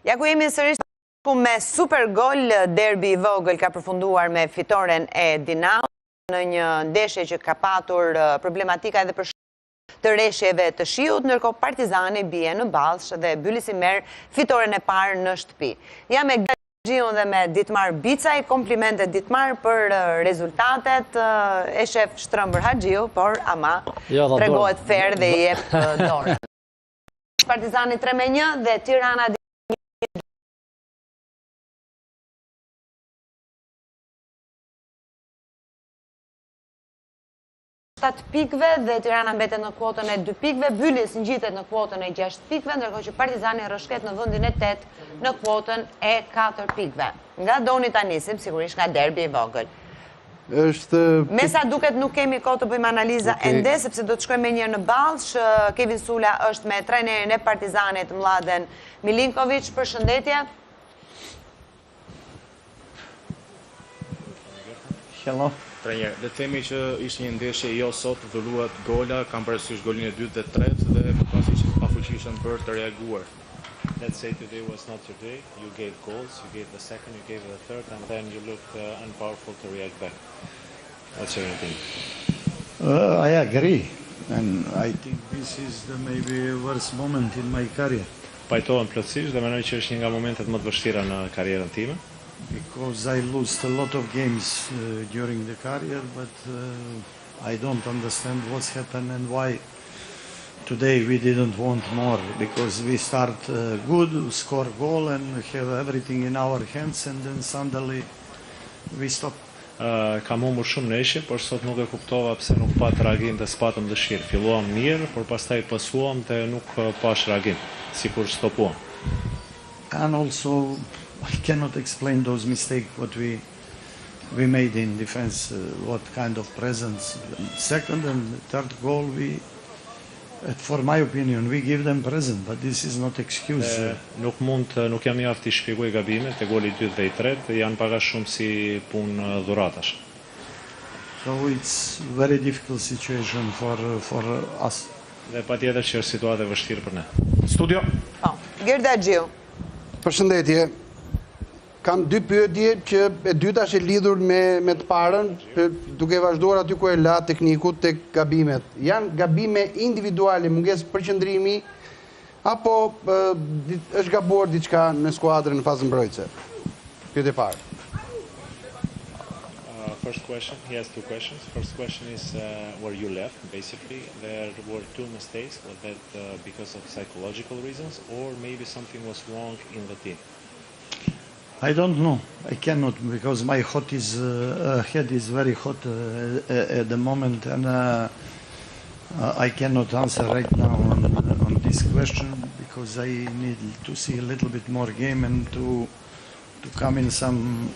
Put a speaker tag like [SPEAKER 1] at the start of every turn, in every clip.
[SPEAKER 1] Ja ku jemi sërish me super gol, derbi i vogël ka përfunduar me fitoren e Dinamo në një ndeshje që ka patur problematika edhe për të reshjeve të shiut, ndërkohë Partizani bie në Ballsh dhe Bylisi merr fitoren e parë në shtëpi. Jam me Haxhiun dhe me Ditmar Bicaj, komplimente Ditmar për rezultatet, e shef shtrëmbër Haxhiu, por ama jo, tregohet fer dhe i jep dorën. Partizani 3 me 1 dhe Tirana 7 pikëve dhe Tirana mbetet në kuotën e 2 pikëve, Bylis ngjitet në kuotën e 6 pikëve, ndërkohë që Partizani rrëshket në vendin e 8 në kuotën e 4 pikëve. Nga doni ta nisim, sigurisht nga derbi i vogël.
[SPEAKER 2] Është
[SPEAKER 1] Me sa duket nuk kemi kohë të bëjmë analiza ende, sepse do të shkojmë menjëherë në Ballsh. Kevin Sula është me trajnerin e Partizanit Mladen Milinkovic. Përshëndetje.
[SPEAKER 3] Hello.
[SPEAKER 4] Trajner, le të themi që ishte një ndeshje jo sot, dhuruat gola, kam parasysh golin e dytë dhe tretë dhe më pas ishit pafuqishëm për të reaguar.
[SPEAKER 5] Let's say today was not your day. You gave goals, you gave the second, you gave the third, and then you looked unpowerful to react back. What's your opinion?
[SPEAKER 3] I agree, and I think this is the maybe worst moment in my career.
[SPEAKER 5] Pajtohem plotësisht dhe mendoj që është një nga momentet më të vështira në karrierën time.
[SPEAKER 3] Because I lost a lot of games during the career, but I don't understand what's happened and why today we didn't want more. Because we start good, score goal and have everything in our hands, and then suddenly we stop.
[SPEAKER 5] Kam humbur shumë ndeshje, por sot nuk e kuptova pse nuk pat reagim dhe s'patëm dëshirë. Filluam mirë, por pastaj pasuam dhe nuk pash reagim, sikur stopuam.
[SPEAKER 3] And also, I cannot explain those mistakes what we made in defense, what kind of presence. Second and third goal, we, for my opinion, we give them present, but this is not excuse.
[SPEAKER 5] E, nuk mund të, nuk jam i aftë të shpjegoj gabimet te goli i dytë dhe i tretë, janë pak a shumë si punë dhuratash.
[SPEAKER 3] So it's very difficult situation for us.
[SPEAKER 5] Dhe patjetër që është situatë e vështirë për ne.
[SPEAKER 4] Studio.
[SPEAKER 1] Po, Gerda Haxhiu.
[SPEAKER 2] Përshëndetje. Kam dy pyetje që e dyta është e lidhur me të parën, duke vazhduar aty ku e la tekniku tek gabimet. Janë gabime individuale, mungesë përqendrimi apo është gabuar diçka në skuadrën në fazën mbrojtëse? Pyetje e parë.
[SPEAKER 5] First question, he has two questions. First question is where you left, basically. There were two mistakes, was that because of psychological reasons or maybe something was wrong in the team?
[SPEAKER 3] I don't know. I cannot because my head is very hot at the moment, and I cannot answer right now on this question because I need to see a little bit more game and to come in some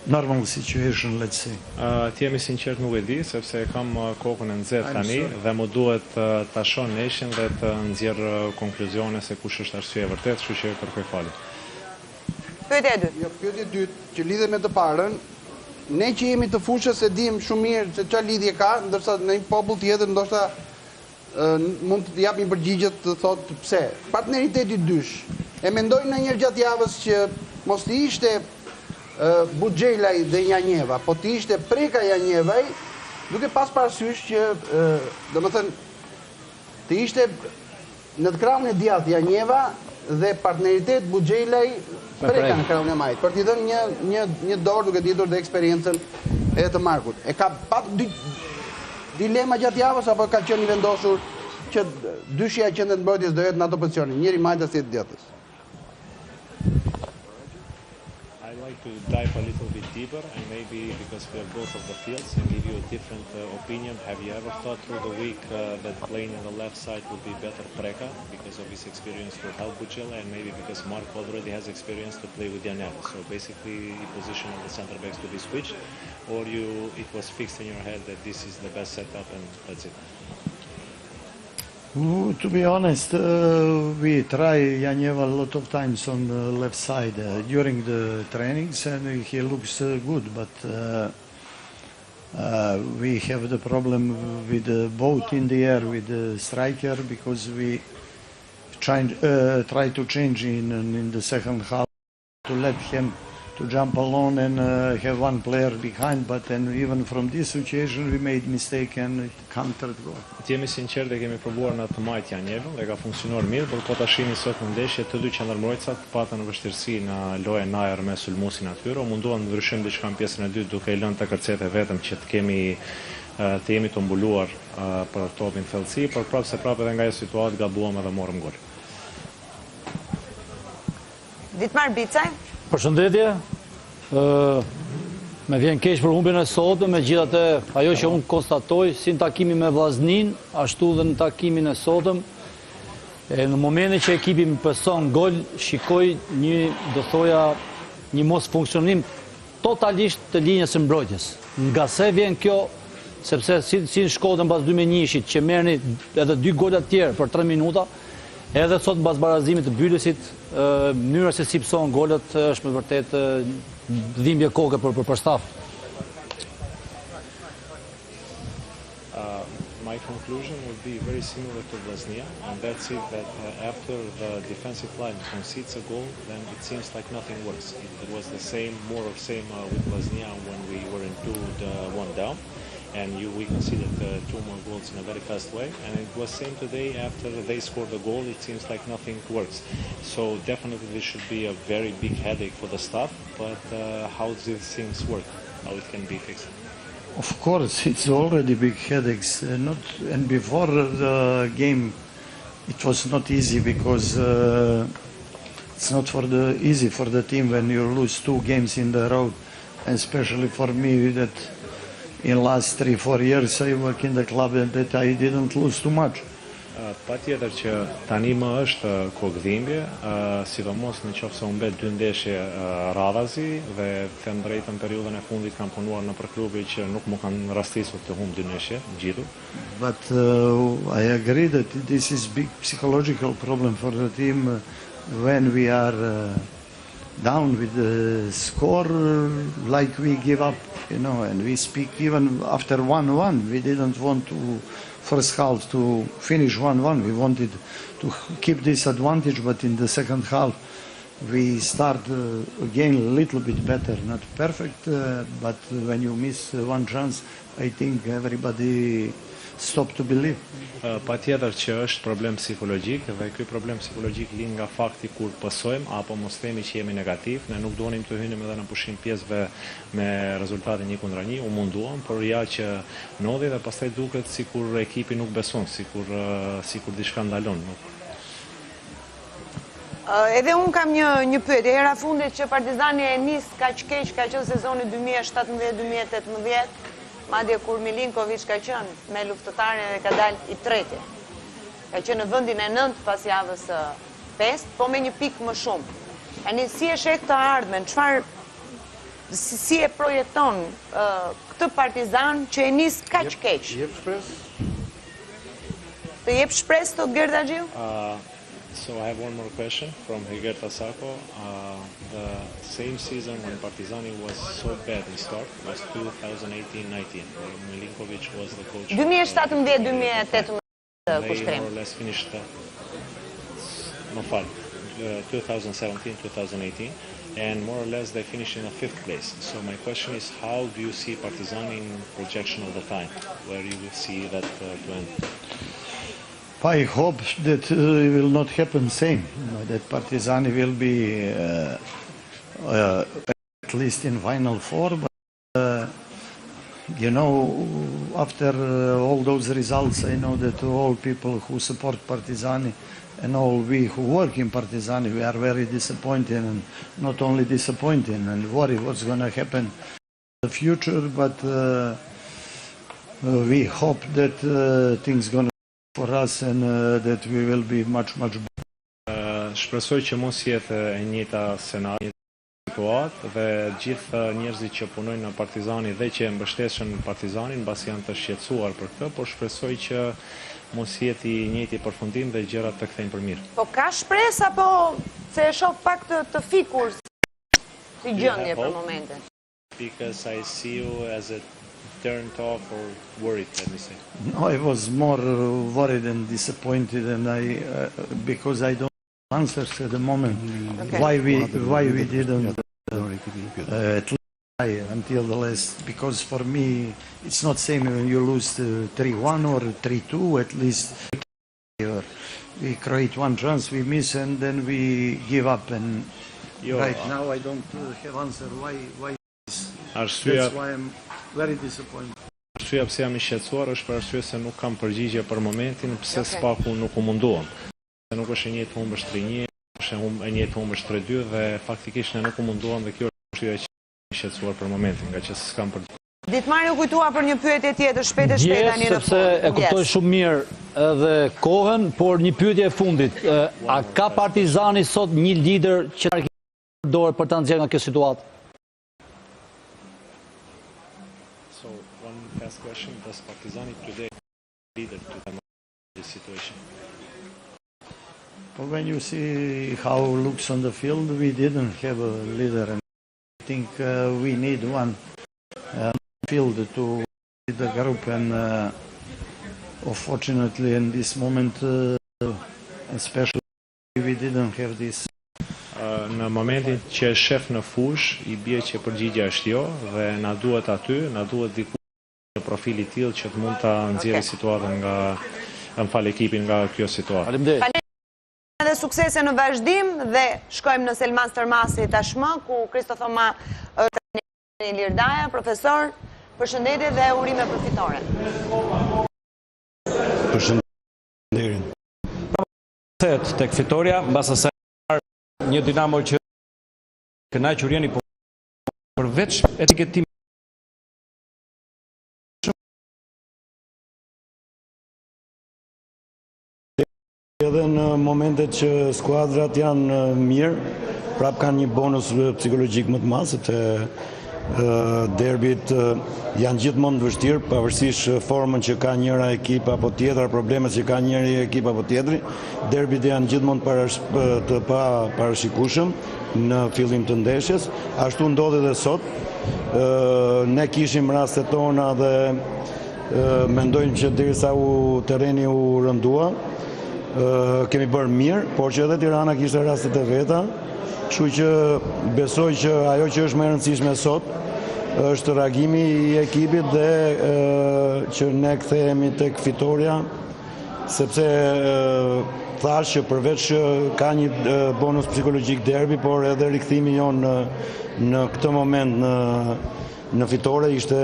[SPEAKER 3] normal situation, let's say.
[SPEAKER 5] Të jemi sinqert nuk e di, sepse e kam kokën e nxehtë tani dhe më duhet ta shoh ndeshjen dhe të nxjerr konkluzione se kush është arsyeja e vërtetë, kështu që kërkoj falje.
[SPEAKER 1] Pyetja e dytë.
[SPEAKER 2] Jo, pyetja e dytë që lidhet me të parën, ne që jemi të fushës e dim shumë mirë se çfarë lidhje ka, ndërsa në një popull tjetër ndoshta mund të jap një përgjigje të thotë pse. Partneriteti dysh. E mendoj ndonjëherë gjatë javës që mos të ishte Buxhelaj dhe Janjeva, po të ishte Preka Janjevaj, duke pas parasysh që, domethënë, të ishte në të krahun e djathtë Janjeva dhe partneritet Buxhelaj Preka në krahun e majtë, për t'i dhënë një dorë duke ditur dhe eksperiencën edhe të Markut. E ka pat dilema gjatë javës apo ka qenë i vendosur që dyshja e qendrës mbrojtjes do jetë në ato pozicione, njëri majtas tjetri djathtas?
[SPEAKER 5] I like to dive a little bit deeper and maybe because we are both of the fields and give you a different opinion. Have you ever thought through the week that playing on the left side would be better Preka because of his experience to help Buxhelaj and maybe because Marko already has experience to play with Janjeva. So basically position of the center backs to be switched or it was fixed in your head that this is the best setup and that's it?
[SPEAKER 3] To be honest, we try Janjeva a lot of times on the left side during the trainings and he looks good, but we have the problem with the both in the air with the striker because we Change, uh, try to change in, in the second half to let him to jump alone and uh, have one player behind, but then even from this situation we made mistake and it come third goal.
[SPEAKER 5] Të jemi sinqertë, e kemi provuar në të majtë Janjevën dhe ka funksionuar mirë, por po ta shihni sot në ndeshje të dy qendërmbrojtësat patën vështirësi në lojën në ajër me sulmuesin atyre. U munduam të ndryshojmë diçka në pjesën e dytë duke e lënë të kërcete vetëm që të kemi të jemi të mbuluar për topin thellësi, por prapë se prapë edhe nga ajo situatë gabuam edhe morëm gol.
[SPEAKER 1] Ditmar Bicaj.
[SPEAKER 6] Përshëndetje. Ë Më vjen keq për humbjen e sotme, megjithatë ajo që unë konstatoj si në takimin me Vllazninë, ashtu dhe në takimin e sotëm, e në momentin që ekipi më pëson gol, shikoj një, do thoja, një mosfunksionim totalisht të linjës së mbrojtjes. Nga se vjen kjo, sepse si, si në Shkodër mbas 2 me njëshit që merrni edhe dy gola të tjerë për 3 minuta, edhe sot mbas barazimit të Bylisit, mënyra se si pësohen golat është me vërtet dhimbje koke për për, për staf.
[SPEAKER 5] Uh, my conclusion would be very similar to Vllaznia, and that's it, that uh, after the defensive line concedes a goal, then it seems like nothing works. It, it was the same, more of same uh, with Vllaznia when we were in 2-1 down, and you, we conceded uh, two more goals in a very fast way, and it was same today after they scored the goal, it seems like nothing works. So definitely this should be a very big headache for the staff, but uh, how these things work, how it can be fixed.
[SPEAKER 3] Of course, it's already big headaches. Uh, not and before the game, it was not easy because uh, it's not for the easy for the team when you lose two games in the road, and especially for me that in last 3-4 years I work in the club and that I didn't lose too much.
[SPEAKER 5] Pa tjetër që tani më është kokëdhimbje, sidomos në qoftë se humbet dy ndeshje radhazi dhe them drejtën periudhën e fundit kam punuar nëpër klube që nuk më kanë rastisur të humb dy ndeshje ngjitur.
[SPEAKER 3] But uh, I agree that this is big psychological problem for the team when we are uh, down with the score like we give up, you know, and we speak even after 1-1. We didn't want to first half to finish 1-1. We wanted to keep this advantage, but in the second half we start uh, again a little bit better, not perfect, uh, but when you miss one chance, I think everybody stop to believe.
[SPEAKER 5] Pa tjetër që është problem psikologjik dhe ky problem psikologjik lind nga fakti kur pësojmë apo mos themi që jemi negativ, ne nuk donim të hynim edhe në pushim pjesëve me rezultatin 1 kundra 1, u munduam, por ja që ndodhi dhe pastaj duket sikur ekipi nuk beson, sikur sikur diçka ndalon, nuk.
[SPEAKER 1] Edhe unë kam një një pyetje. Hera fundit që Partizani e nis kaq keq ka qenë sezoni 2017-2018, madje kur Milinkovic ka qenë me luftëtarin dhe ka dalë i treti. Ka qenë në vendin e 9 pas javës së 5, po me një pikë më shumë. Tani si e sheh të ardhmen, çfarë si, si e projekton uh, këtë Partizan që e nis kaq keq?
[SPEAKER 2] Jep shpresë?
[SPEAKER 1] Të jep shpresë thotë Gerta Haxhiu?
[SPEAKER 5] Uh, so I have one more question from Hygerta Sako. Uh, the same season when Partizani was so bad in start was 2018-19, where Milinkovic was the coach.
[SPEAKER 1] 2017-2018
[SPEAKER 5] They
[SPEAKER 1] Kushtrim.
[SPEAKER 5] more or less finished, uh, më fal, uh, 2017-2018, and more or less they finished in the fifth place. So my question is, how do you see Partizani in projection of the time, where you will see that uh, to end?
[SPEAKER 3] I hope that uh, it will not happen same, that Partizani will be uh, uh, at least in final four, but uh, you know, after uh, all those results, I know that all people who support Partizani and all we who work in Partizani, we are very disappointed and not only disappointed and worry what's going to happen in the future, but uh, uh, we hope that uh, things going to for us and uh, that we will be much, much better.
[SPEAKER 5] Uh, shpresoj që mos jetë e njëjta skenario situatë dhe gjithë njerëzit që punojnë në Partizani dhe që e mbështesin Partizanin mbasi janë të shqetësuar për këtë, por shpresoj që mos jetë i njëjti përfundim dhe gjërat të kthejnë për mirë.
[SPEAKER 1] Po ka shpresë apo se e shoh pak të, të fikur si gjendje për momentin?
[SPEAKER 5] Because I see you as a turned off or worried, let me say?
[SPEAKER 3] No, I was more worried and disappointed and I uh, because I don't answers at the moment
[SPEAKER 1] Okay.
[SPEAKER 3] why we why we didn't uh, at least try until the last because for me it's not same when you lose uh, 3-1 or 3-2 at least or we create one chance we miss and then we give up and
[SPEAKER 5] Jo,
[SPEAKER 3] right now I don't uh, have answer why why
[SPEAKER 5] arsyeja
[SPEAKER 3] that's why I'm very disappointed.
[SPEAKER 5] Arsyeja pse jam i shqetësuar është për arsye se nuk kam përgjigje për momentin pse
[SPEAKER 1] Okej.
[SPEAKER 5] s'paku nuk u munduam. Se nuk është e njëjtë humbësh 3-1, është e hum, e njëjtë humbësh 3-2 dhe faktikisht ne nuk u munduam dhe kjo është arsyeja që jam i shqetësuar për momentin, nga që s'kam për
[SPEAKER 1] Ditmari u kujtua për një pyetje tjetër shpejt e shpejt
[SPEAKER 6] Ndjes,
[SPEAKER 1] tani në
[SPEAKER 6] sepse
[SPEAKER 1] fund.
[SPEAKER 6] e kuptoj
[SPEAKER 1] Ndjes.
[SPEAKER 6] shumë mirë edhe kohën, por një pyetje e fundit. E, A ka Partizani sot një lider që ta dorë për ta nxjerrë nga kjo situatë?
[SPEAKER 5] So one fast question, does Partizani today leader to come out of this situation?
[SPEAKER 3] But when you see how looks on the field, we didn't have a leader, and I think uh, we need one uh, field to lead the group. And uh, unfortunately, in this moment, uh, especially, we didn't have this.
[SPEAKER 5] Ë, Në momentin që e shef në fush, i bie që përgjigja është jo dhe na duhet aty, na duhet diku një profil i tillë që të mund ta nxjerrë
[SPEAKER 1] Okej.
[SPEAKER 5] situatën nga, më fal ekipin nga kjo situatë.
[SPEAKER 6] Faleminderit.
[SPEAKER 1] Dhe suksese në vazhdim dhe shkojmë në Selman Stërmasi tashmë, ku Kristo Thoma është trajneri Ilir Daja, profesor, përshëndetje dhe urime për fitoren.
[SPEAKER 7] Përshënderin.
[SPEAKER 8] Kthehet tek fitoria, mbas asaj një Dinamo që kënaqur jeni, po përveç etiketimit
[SPEAKER 7] Edhe në momentet që skuadrat janë eh, mirë, prap kanë një bonus eh, psikologjik më të madh sepse eh, derbit eh, janë gjithmonë të vështirë, pavarësisht eh, formën që ka njëra ekip apo tjetra, problemet që ka njëri ekip apo tjetri, derbit janë gjithmonë parash, të pa parashikueshëm në fillim të ndeshjes. Ashtu ndodhi edhe sot. Ë, Ne kishim rastet tona dhe ë, mendojmë që derisa u terreni u rëndua, ë, kemi bërë mirë, por që edhe Tirana kishte rastet e veta, kështu që besoj që ajo që është më e rëndësishme sot është reagimi i ekipit dhe ë, që ne kthehemi tek fitoria, sepse ë, thash që përveç që ka një ë, bonus psikologjik derbi, por edhe rikthimi jon në në këtë moment në në fitore ishte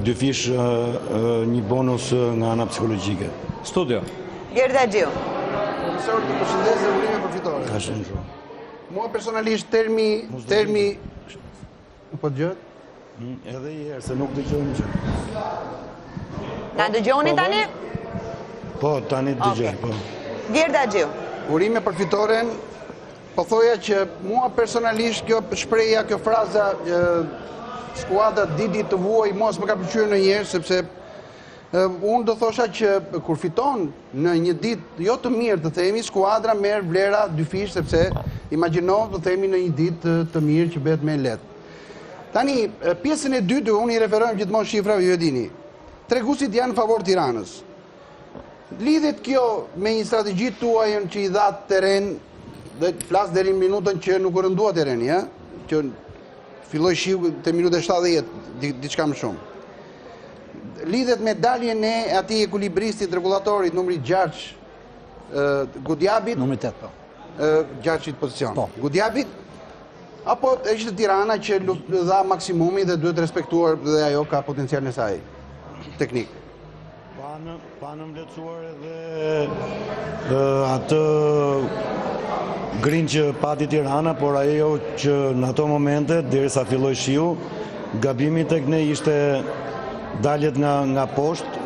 [SPEAKER 7] dyfish ë, ë, një bonus ë, nga ana psikologjike.
[SPEAKER 8] Studio.
[SPEAKER 1] Gerda Gjiu.
[SPEAKER 2] Profesor, të përshëndes dhe urime për fitoren.
[SPEAKER 7] Ka shumë shumë.
[SPEAKER 2] Mua personalisht termi termi po dëgjohet?
[SPEAKER 7] Mm, Edhe një herë se nuk dëgjojmë gjë.
[SPEAKER 1] Na dëgjoni tani?
[SPEAKER 7] Po, tani dëgjoj,
[SPEAKER 1] Okej.
[SPEAKER 7] po.
[SPEAKER 1] Gerda Gjiu.
[SPEAKER 2] Urime për fitoren. Po thoja që mua personalisht kjo shprehja, kjo fraza ë, skuadra di di të vuaj, mua s'më ka pëlqyer ndonjëherë sepse ë, unë do thosha që kur fiton në një ditë jo të mirë të themi, skuadra merr vlera dyfish sepse imagjino të themi në një ditë të, të mirë që bëhet më e lehtë. Tani, e, pjesën e dytë, unë i referohem gjithmonë shifrave, ju e dini. Treguesit janë në favor Tiranës. Lidhet kjo me një strategji tuajën që i dha terren dhe flas deri në minutën që nuk u rëndua terreni, ë? Që filloi shiu te minuta 70, di- diçka më shumë. Lidhet me daljen e atij ekuilibristit rregullatorit numri 6 ë Gudiabit,
[SPEAKER 6] Numri 8 po.
[SPEAKER 2] ë gjashtit pozicion.
[SPEAKER 6] Po.
[SPEAKER 2] Gudiabit apo ishte Tirana që lut- dha maksimumin dhe duhet respektuar dhe ajo ka potencialin e saj teknik.
[SPEAKER 7] Pa në, pa nënvlerësuar edhe ë, atë grin që pati Tirana, por ajo që në ato momente, derisa filloi shiu, gabimi tek ne ishte daljet nga nga poshtë,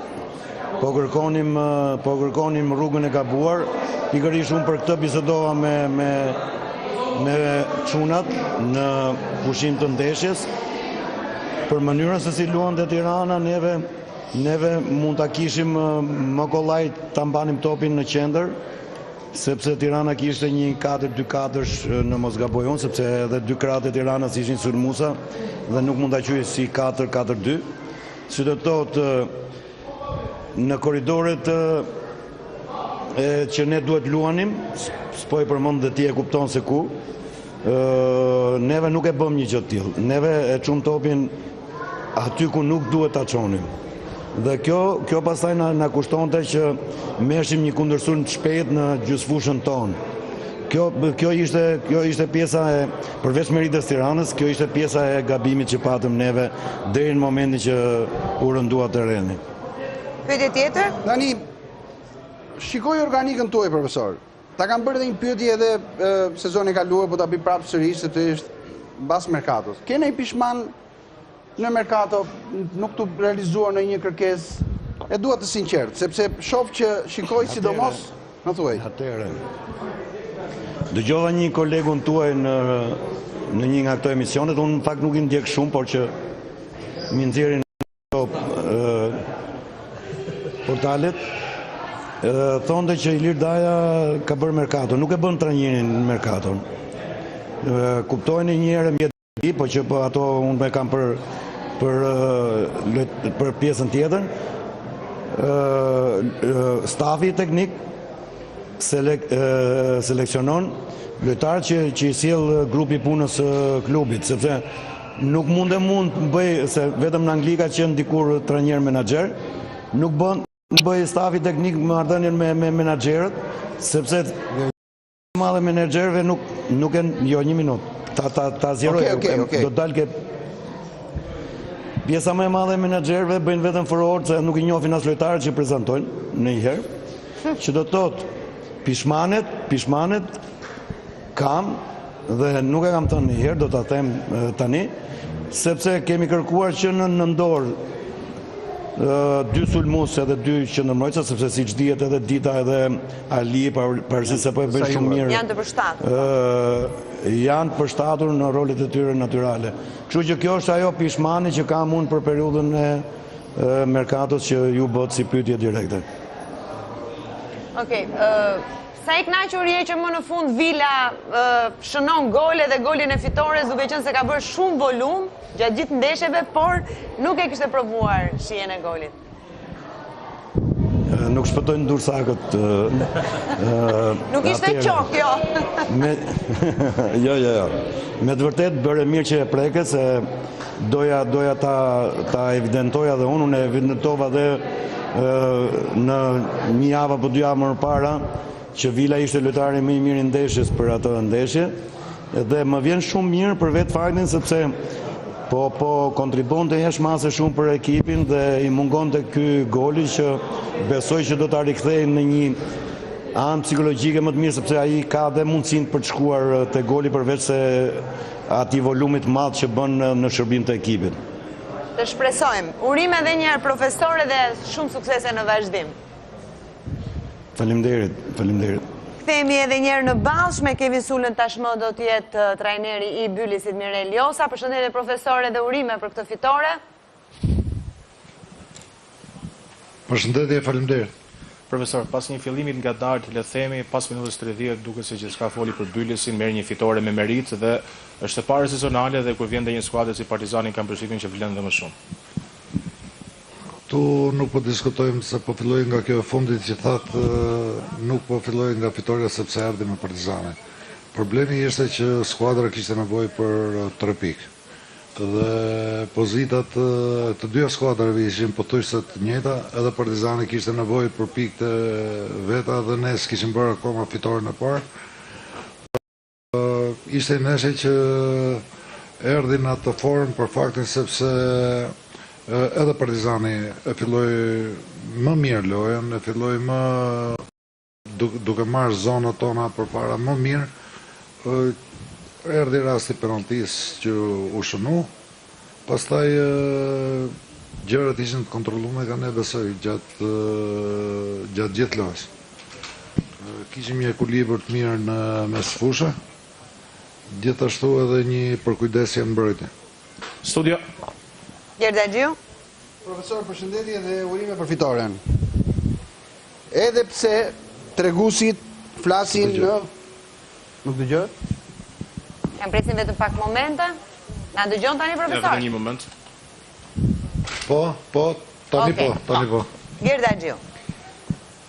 [SPEAKER 7] po kërkonim ë, po kërkonim rrugën e gabuar. Pikërisht unë për këtë bisedova me me me çunat në pushim të ndeshjes. Për mënyrën se si luante Tirana, neve neve mund ta kishim ë, më kollaj ta mbanim topin në qendër, sepse Tirana kishte një 4-2-4 në mos gaboj unë, sepse edhe dy krahët e Tiranës ishin sulmuesa dhe nuk mund ta quaj si 4-4-2. Si do të thotë në korridoret e që ne duhet luanim, s'po i përmend dhe ti e kupton se ku, neve nuk e bëmë një gjë të tillë. Neve e çuam topin aty ku nuk duhet ta çonim. Dhe kjo, kjo pastaj na, na kushtonte që merrshim një kundërsulm të shpejtë në gjysfushën tonë. Kjo, kjo ishte, kjo ishte pjesa e, përveç meritës Tiranës, kjo ishte pjesa e gabimit që patëm neve deri në momentin që u rëndua terreni.
[SPEAKER 1] Pyetje tjetër?
[SPEAKER 2] Tani, shikoj organikën tuaj, profesor. Ta kam bërë edhe një pyetje edhe sezonin e kaluar, po ta bëj prapë sërish, sepse është mbas merkatos. Ke ndonjë pishman në merkato, nuk t'u realizuar ndonjë kërkesë, e dua të sinqertë, sepse shof që shikoj sidomos, më thuaj.
[SPEAKER 7] Atëherë. Dëgjova një kolegun tuaj në në një nga këto emisionet, unë në fakt nuk i ndjek shumë, por që m'i nxjerrin Portalet thonte që Ilir Daja ka bërë merkato, nuk e bën trajnerin merkaton. Kuptojeni një herë mjet di, po që po ato unë e kam për për për pjesën tjetër. Stafi teknik selek, seleksionon lojtarët që që i sjell grupi i punës së klubit, sepse Nuk mundem unë të bëj, se vetëm në Angli ka qenë dikur trajner menaxher, nuk bën nuk bëj stafi teknik marrëdhënien me me menaxherët, sepse madhe menaxherëve nuk nuk e jo një minutë. Ta ta ta zgjeroj.
[SPEAKER 2] Okej, okej, okej.
[SPEAKER 7] Do dal ke Pjesa më e madhe e menaxherëve bëjnë vetëm furorë se nuk i njohin as lojtarët që prezantojnë ndonjëherë, që do të thotë pishmanet, pishmanet Kam dhe nuk e kam thënë ndonjëherë, do ta them tani, sepse kemi kërkuar që në nëntor dy sulmues edhe dy qendërmbrojtësa, sepse siç dihet edhe Dita edhe Ali, pavarësisht se po e bëjnë shumë mirë.
[SPEAKER 1] Janë të përshtatur.
[SPEAKER 7] Po. Janë të përshtatur në rolet e tyre natyrale. Kështu që kjo është ajo pishmani që kam unë për periudhën e merkatos që ju bëtë si pyetje direkte.
[SPEAKER 1] Okej, Sa i kënaqur je që më në fund Vila shënon gol edhe golin e fitores duke qenë se ka bërë shumë volum gjatë gjithë ndeshjeve, por nuk e kishte provuar shijen e golit.
[SPEAKER 7] Nuk shpëtojnë durrsakët.
[SPEAKER 1] Nuk ishte qok, jo.
[SPEAKER 7] Me... jo, jo, jo. Me të vërtetë bëre mirë që e preke, se doja, doja ta, ta evidentoja dhe unë, unë e evidentova dhe në një javë apo dy javë më parë që Vila ishte lojtari më i mirë i ndeshjes për atë ndeshje dhe më vjen shumë mirë për vetë faktin sepse po po kontribuonte jashtë mase shumë për ekipin dhe i mungonte ky goli që besoj që do ta rikthejë në një anë psikologjike më të mirë sepse ai ka dhe mundësinë për të shkuar te goli përveç se atij volumit të madh që bën në shërbim të ekipit.
[SPEAKER 1] Të shpresojmë. Urime edhe një herë profesor edhe shumë suksese në vazhdim.
[SPEAKER 7] Faleminderit, faleminderit.
[SPEAKER 1] Kthehemi edhe një herë në Ballsh me Kevin Sulën tashmë do të jetë trajneri i Bylisit Mirel Josa. Përshëndetje profesor edhe urime për këtë fitore.
[SPEAKER 9] Përshëndetje, faleminderit.
[SPEAKER 4] Profesor, pas një fillimi të ngadaltë, le të themi, pas minutës 30 duket se gjithçka foli për Bylisin, merr një fitore me meritë dhe është e para sezonale dhe kur vjen te një skuadër si Partizani kam përshtypjen që vlen dhe më shumë.
[SPEAKER 9] Tu nuk po diskutojmë se po filloj nga kjo e fundit që thatë, nuk po filloj nga fitorja sepse erdhi me Partizanin. Problemi ishte që skuadra kishte nevojë për 3 pikë. Dhe pozitat e të dyja skuadrave ishin pothuajse të njëjta, edhe Partizani kishte nevojë për pikët e veta dhe ne s'kishim bërë akoma fitoren e parë. Ishte një ndeshje që erdhi në atë formë për faktin sepse edhe Partizani e filloi më mirë lojën, e filloi më duke marrë zonat tona përpara më mirë, erdhi rasti i penalltisë që u shënu, pastaj gjërat ishin të kontrolluara nga ne besoj gjatë gjatë gjithë lojës. Kishim një ekuilibër të mirë në mesfushë, gjithashtu edhe një përkujdesje në mbrojtje.
[SPEAKER 4] Studio.
[SPEAKER 1] Gjergj Haxhiu.
[SPEAKER 2] Profesor, përshëndetje dhe urime për fitoren. Edhe pse treguesit flasin në Nuk dëgjohet?
[SPEAKER 1] Ja presim vetëm pak momente. Na dëgjon tani profesor?
[SPEAKER 4] Ja vetëm një moment.
[SPEAKER 9] Po, po, tani po, tani po.
[SPEAKER 1] Gerda Haxhiu.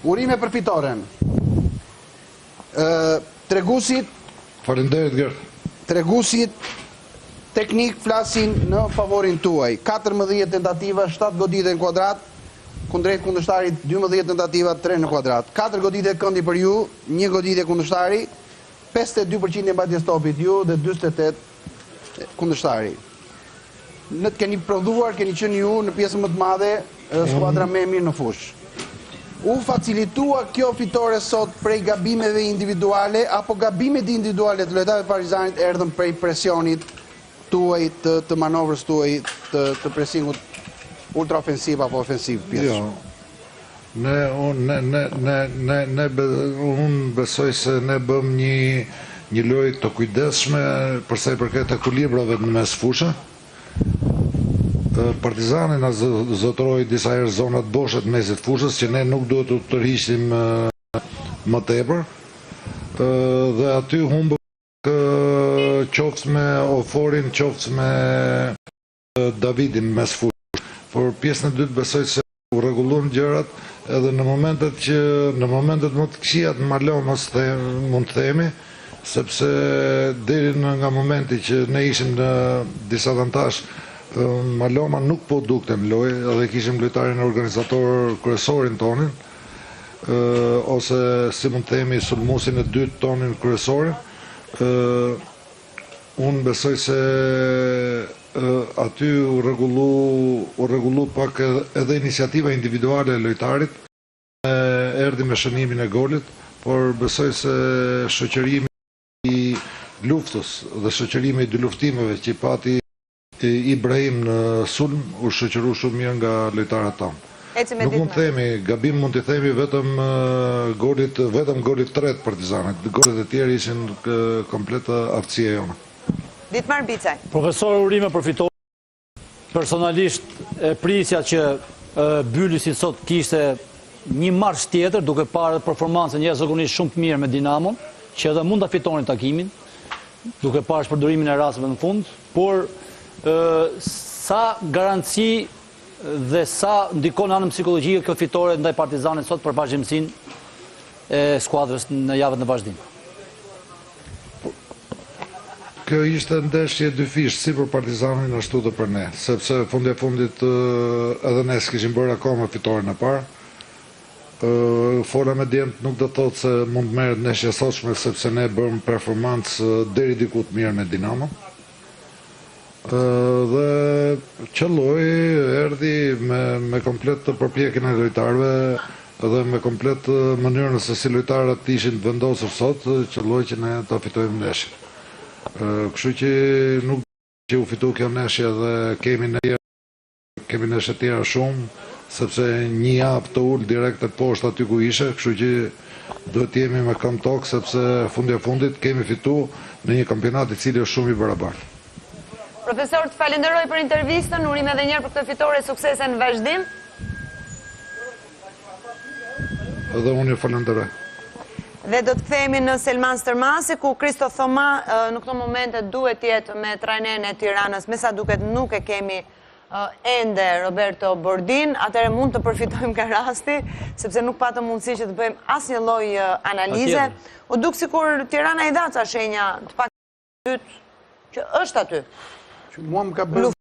[SPEAKER 2] Urime për fitoren. Ë treguesit
[SPEAKER 9] Faleminderit Gert.
[SPEAKER 2] Treguesit teknik flasin në favorin tuaj. 14 tentativa, 7 goditje në kuadrat, kundrejt kundërshtarit 12 tentativa, 3 në kuadrat. 4 goditje këndi për ju, 1 goditje kundërshtari, 52% e mbajtjes topit ju dhe 48 kundërshtari. Në të keni prodhuar, keni qenë ju në pjesën më të madhe skuadra më e mirë në fushë. U facilitua kjo fitore sot prej gabimeve individuale apo gabimet individuale të lojtarëve të Partizanit erdhën prej presionit tuaj të, të manovrës tuaj të, të presingut ultraofensiv apo ofensiv pjesë?
[SPEAKER 9] Jo. Ne unë ne ne ne ne ne be, unë besoj se ne bëm një një lojë të kujdesshme për sa i përket ekuilibrave në mes fushë. Partizani na zotëroi disa herë zonat boshe të mesit fushës që ne nuk duhet të tërhiqnim më tepër. Dhe aty humbëm qoftë me Oforin, qoftë me Davidin mes fushë. Por pjesën e dytë besoj se u rregulluan gjërat edhe në momentet që në momentet më të këqija të Malomës mund të themi, sepse deri në nga momenti që ne ishim në disavantazh Maloma nuk po dukte në lojë edhe kishim lojtarin organizator kryesorin tonin ose si mund të themi sulmuesin e dytë tonin kryesorin. Unë besoj se aty u rregullu u rregullu pak edhe iniciativa individuale e lojtarit, erdhi me shënimin e golit, por besoj se shoqërimi i luftës dhe shoqërimi i dyluftimeve që i pati Ibrahim në sulm u shoqëru shumë mirë nga lojtarët tanë. Nuk mund të themi, gabim mund t'i themi vetëm golit, vetëm golit të tretë të Partizanit. Golet e tjerë ishin komplet aftësia jona.
[SPEAKER 1] Ditmar Bicaj.
[SPEAKER 6] Profesor, urime për fitoren. Personalisht e prisja që Bylisi sot kishte një marsh tjetër, duke parë performancën jashtëzakonisht shumë të mirë me Dinamon, që edhe mund ta fitonin takimin, duke parë shpërdorimin e rasteve në fund, por sa garanci dhe sa ndikon në anën psikologjike kjo fitore ndaj Partizanit sot për vazhdimësinë e skuadrës në javët në vazhdim?
[SPEAKER 9] Kjo ishte ndeshje e dyfishtë si për Partizanin ashtu dhe për ne, sepse fundi e fundit edhe ne s'kishim bërë akoma fitoren e parë. Fola me djemtë nuk do të thotë se mund të merret ndeshja e sotshme sepse ne bërëm performancë deri diku të mirë me Dinamon. Dhe qëlloi, erdhi me me komplet të përpjekjen e lojtarëve dhe me komplet mënyrën se si lojtarët ishin të vendosur sot, qëlloi që ne ta fitojmë ndeshjen. Kështu që nuk që u fitu kjo ndeshje dhe kemi ne Kemi ndeshje tjera shumë, sepse një javë të ul direkt e poshtë aty ku ishe, kështu që duhet të jemi me këmbë tokë sepse fundi e fundit kemi fitu në një kampionat i cili është shumë i barabartë.
[SPEAKER 1] Profesor, të falenderoj për intervistën, urime edhe një herë për këtë fitore, suksese në vazhdim.
[SPEAKER 9] Edhe unë ju falenderoj.
[SPEAKER 1] Dhe do të kthehemi në Selman Stërmasi, ku Kristo Thoma në këto momente duhet të jetë me trajnerin e Tiranës, me sa duket nuk e kemi ende Roberto Bordin, atëherë mund të përfitojmë nga rasti, sepse nuk patëm mundësi që të bëjmë asnjë lloj analize. U duk sikur Tirana i dha ca shenja të pak dytë që është aty.
[SPEAKER 2] Që mua më ka bërë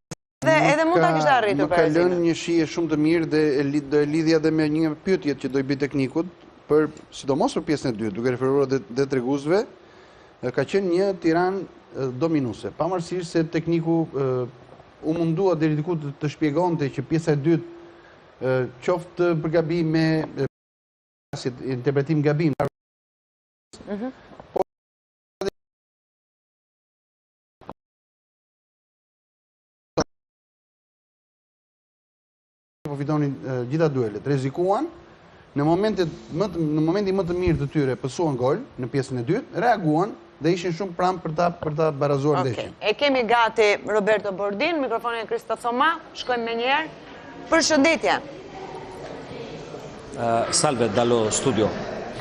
[SPEAKER 1] Dhe edhe mund ta kishte arritur
[SPEAKER 2] Më ka lënë një shije shumë të mirë dhe do e lidhja edhe me një pyetje që do i bëj teknikut, për sidomos për pjesën e dytë, duke referuar dhe, dhe treguesve, ka qenë një Tiranë dominuese. Pavarësisht se tekniku u mundua deri diku të, të shpjegonte që pjesa e dytë qoftë për gabim me interpretim gabim. Mm -hmm. Po fitonin gjitha duelet. Rrezikuan në momentet më të, në momentin më të mirë të tyre pësuan gol në pjesën e dytë, reaguan dhe ishin shumë pranë për ta për ta barazuar
[SPEAKER 1] okay.
[SPEAKER 2] ndeshjen.
[SPEAKER 1] E kemi gati Roberto Bordin, mikrofonin e Kristo Thoma, shkojmë menjëherë. Përshëndetje.
[SPEAKER 8] Uh, salve dallo studio.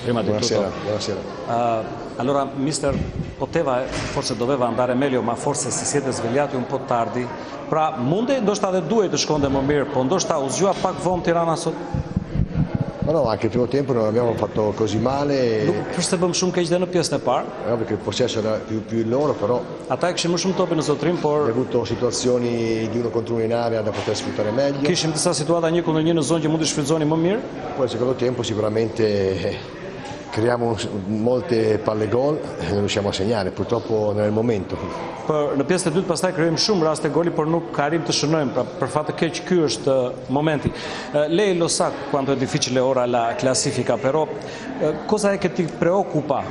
[SPEAKER 8] Prima di
[SPEAKER 10] buonasera,
[SPEAKER 8] tutto.
[SPEAKER 10] Buonasera.
[SPEAKER 8] Uh, allora, mister, Poteva, forse doveva andare meglio, ma forse se siete svegliati un po' tardi. Pra, mundej, ndoshta dhe duhej të shkonte më mirë, po ndoshta u zgjua pak vonë Tirana sot.
[SPEAKER 10] Ma no, anche il primo tempo non abbiamo fatto così male.
[SPEAKER 8] Nuk është se bëmë shumë keq dhe në pjesën e parë.
[SPEAKER 10] È ovvio che il possesso era più, più il loro, però
[SPEAKER 8] Ata e kishin më shumë topin në zotërim, por
[SPEAKER 10] abbiamo avuto situazioni di uno contro uno in area da poter sfruttare meglio.
[SPEAKER 8] Kishim disa situata një kundër një në zonë që mund të shfrytëzonim më mirë.
[SPEAKER 10] Poi al secondo tempo sicuramente eh, creiamo molte palle gol e non riusciamo a segnare, purtroppo non è il momento.
[SPEAKER 8] Por në pjesën e dytë pastaj krijojmë shumë raste goli, por nuk arrijmë të shënojmë. Pra për fat të keq ky është eh, momenti. Eh, lei lo sa quanto è difficile ora la classifica, però eh, cosa è che ti preoccupa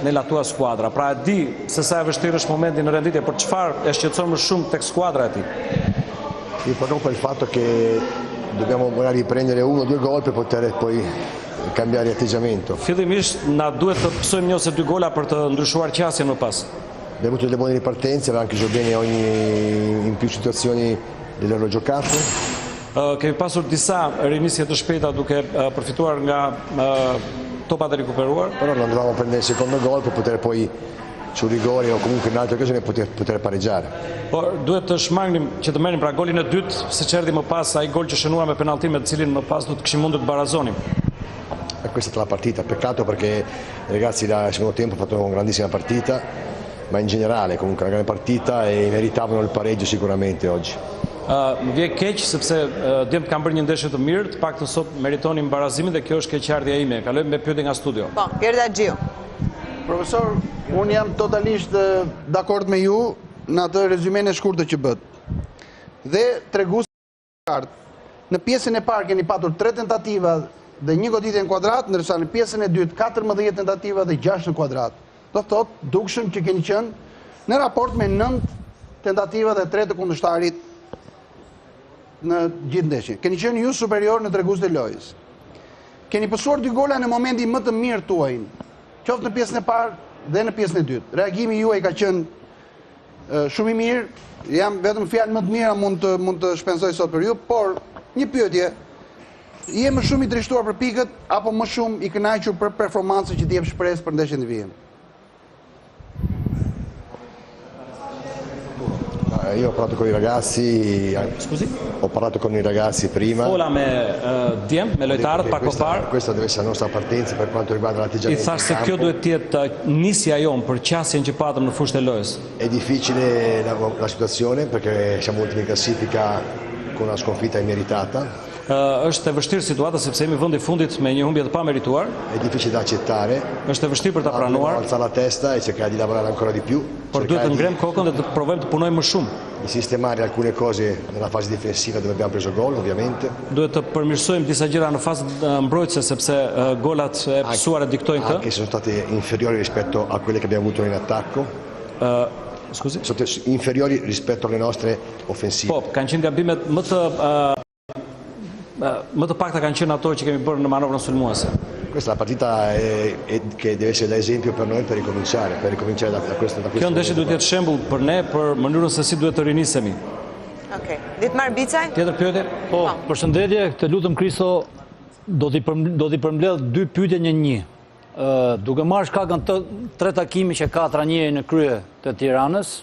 [SPEAKER 8] nella tua squadra? Pra e di se sa e vështirë është momenti në renditje, por çfarë e shqetëson më shumë tek skuadra e tij?
[SPEAKER 10] Mi preoccupa il fatto che dobbiamo magari prendere uno o due gol per poter poi cambiare atteggiamento.
[SPEAKER 8] Fillimisht na duhet të pësojmë një ose dy gola për të ndryshuar qasjen më pas.
[SPEAKER 10] Abbiamo avuto delle buone ripartenze, aveva anche bene ogni in più situazioni le loro giocate.
[SPEAKER 8] Kemi pasur disa rinisje të shpejta duke përfituar nga topat e rikuperuar.
[SPEAKER 10] Però non dovevamo prendere il secondo gol per poter poi su rigore o comunque in un'altra occasione poter, poter pareggiare.
[SPEAKER 8] Por duhet të shmangnim që të merrnim pra golin e dytë, siç erdhi më pas ai gol që shënuam me penallti me të cilin më pas do të kishim mundur të barazonim.
[SPEAKER 10] E questa è stata la partita, peccato perché i ragazzi dal secondo tempo hanno fatto una grandissima partita, ma in generale comunque una grande partita e meritavano il pareggio sicuramente oggi.
[SPEAKER 8] Më vjen keq sepse djemtë kanë bërë një ndeshje të mirë, të paktën sot meritonin barazimin dhe kjo është keqardhja ime. Kalojmë me pyetje nga studio.
[SPEAKER 1] Po, Gerda Xhiu.
[SPEAKER 2] Profesor, unë jam totalisht dakord me ju në atë rezymen e shkurtër që bëtë. Dhe tregues qartë. Në pjesën e parë keni patur 3 tentativa dhe një goditje në kuadrat, ndërsa në pjesën e dytë 14 tentativa dhe 6 në kuadrat. Do të thotë, dukshëm që keni qenë në raport me 9 tentativa dhe 3 të kundërshtarit në gjithë ndeshjen. Keni qenë ju superior në treguesit e lojës. Keni pësuar dy gola në momentin më të mirë tuajin, qoftë në pjesën e parë dhe në pjesën e dytë. Reagimi juaj ka qenë Shumë i mirë, jam vetëm fjalë më të mira mund të mund të shpenzoj sot për ju, por një pyetje. Je më shumë i trishtuar për pikët apo më shumë i kënaqur për performancën që të jep shpresë për ndeshjen në vijim?
[SPEAKER 10] Io ho parlato con i ragazzi,
[SPEAKER 8] Scusi?
[SPEAKER 10] Ho parlato con i ragazzi prima.
[SPEAKER 8] Fola me uh, djem, me lojtarët pak më parë.
[SPEAKER 10] Questa deve essere la nostra partenza per quanto riguarda
[SPEAKER 8] l'atteggiamento. I thashë se kjo duhet të jetë nisja jonë për qasjen që patëm në fushën e lojës.
[SPEAKER 10] È difficile la, la situazione perché siamo ultimi in classifica con una sconfitta immeritata.
[SPEAKER 8] Uh, është e vështirë situata sepse jemi vendi i fundit me një humbje të pamerituar.
[SPEAKER 10] È difficile da accettare.
[SPEAKER 8] Është e vështirë për ta pranuar.
[SPEAKER 10] Alzare la testa e cercare di lavorare ancora di più.
[SPEAKER 8] Por duhet të ngremë kokën dhe të provojmë të punojmë më shumë.
[SPEAKER 10] Di sistemare alcune cose nella fase difensiva dove abbiamo preso gol, ovviamente.
[SPEAKER 8] Duhet të përmirësojmë disa gjëra në fazën mbrojtëse sepse golat e pësuar e diktojnë
[SPEAKER 10] këtë. Anche se sono state inferiori rispetto a quelle che abbiamo avuto in attacco.
[SPEAKER 8] Ë, scusi?
[SPEAKER 10] Sono inferiori rispetto alle nostre offensive.
[SPEAKER 8] Po, kanë qenë gabimet më të Më të pakta kanë qenë ato që kemi bërë në manovrën sulmuese.
[SPEAKER 10] Questa è la partita è, è, che deve essere da esempio per noi per ricominciare, per ricominciare da, da questo da
[SPEAKER 8] questo. Kjo ndeshje duhet të jetë shembull për ne për mënyrën se si duhet të rinisemi.
[SPEAKER 1] Okej. Okay. Ditmar Bicaj?
[SPEAKER 8] Tjetër pyetje?
[SPEAKER 6] Po, po. përshëndetje, të lutem Kristo, do t'i do t'i përmbledh dy pyetje në një. Ë, duke marrë shkak nga tre takime që ka trajneri në krye të Tiranës,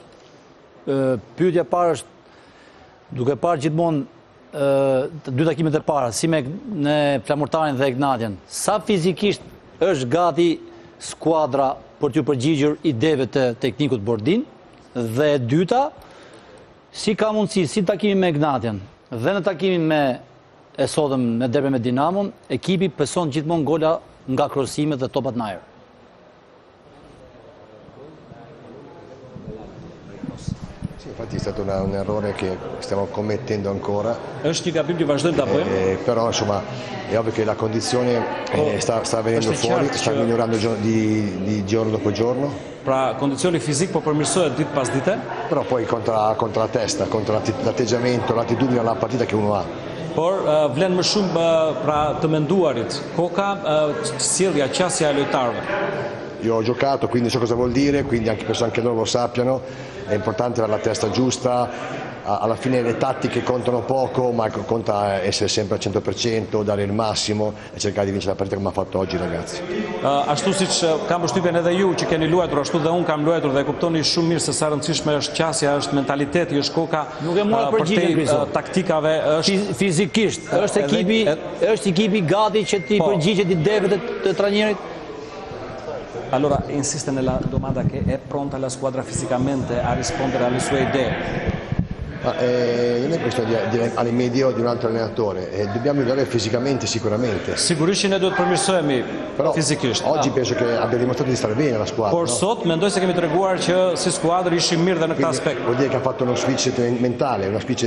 [SPEAKER 6] ë pyetja e parë është duke parë gjithmonë të dy takimet e para, si me në Flamurtarin dhe Egnatian, sa fizikisht është gati skuadra për t'iu përgjigjur ideve të teknikut Bordin, dhe e dyta, si ka mundësi, si në takimin me Egnatian dhe në takimin me e sotëm në derbi me Dinamon, ekipi pëson gjithmonë gola nga krosimet dhe topat në ajër.
[SPEAKER 10] Sì, infatti è stato una, un errore che stiamo commettendo ancora.
[SPEAKER 8] Është një gabim që vazhdojmë ta bëjmë.
[SPEAKER 10] Eh, però insomma è ovvio che la condizione eh, sta, sta venendo fuori, sta migliorando di, di giorno dopo giorno.
[SPEAKER 8] Pra kondicioni fizik po përmirësohet ditë pas dite.
[SPEAKER 10] Però poi conta, conta la testa, conta l'atteggiamento, l'attitudine alla partita che uno ha.
[SPEAKER 8] Por vlen më shumë pra të menduarit, koka, sjellja, qasja e lojtarëve.
[SPEAKER 10] Io ho giocato, quindi so cosa vuol dire, quindi anche penso anche loro lo sappiano. È importante avere la testa giusta, alla fine le tattiche contano poco, ma conta essere sempre al 100%, dare il massimo e cercare di vincere la partita come ha fatto oggi i ragazzi.
[SPEAKER 8] Ashtu siç kam përshtypjen edhe ju që keni luajtur, ashtu dhe unë kam luajtur dhe e kuptoni shumë mirë se sa e rëndësishme është qasja, është mentaliteti, është koka
[SPEAKER 6] Nuk e mora përgjigjen
[SPEAKER 8] përtej taktikave, është
[SPEAKER 6] fizikisht, është ekipi, është ekipi gati që t'i po. përgjigjet ideve të, të trajnerit?
[SPEAKER 8] Allora insiste nella domanda che è pronta la squadra fisicamente a rispondere alle sue idee.
[SPEAKER 10] Ma, eh, non è questione di, di, alle mie idee o di un altro allenatore, eh, dobbiamo migliorare fisicamente sicuramente.
[SPEAKER 8] Sigurisht që ne duhet përmirësohemi
[SPEAKER 10] Però
[SPEAKER 8] fizikisht.
[SPEAKER 10] Oggi penso che abbia dimostrato di stare bene la squadra.
[SPEAKER 8] Por
[SPEAKER 10] no?
[SPEAKER 8] sot mendoj se kemi treguar që si skuadër ishim mirë dhe në këtë aspekt.
[SPEAKER 10] Vuol dire che ha fatto uno switch mentale, una switch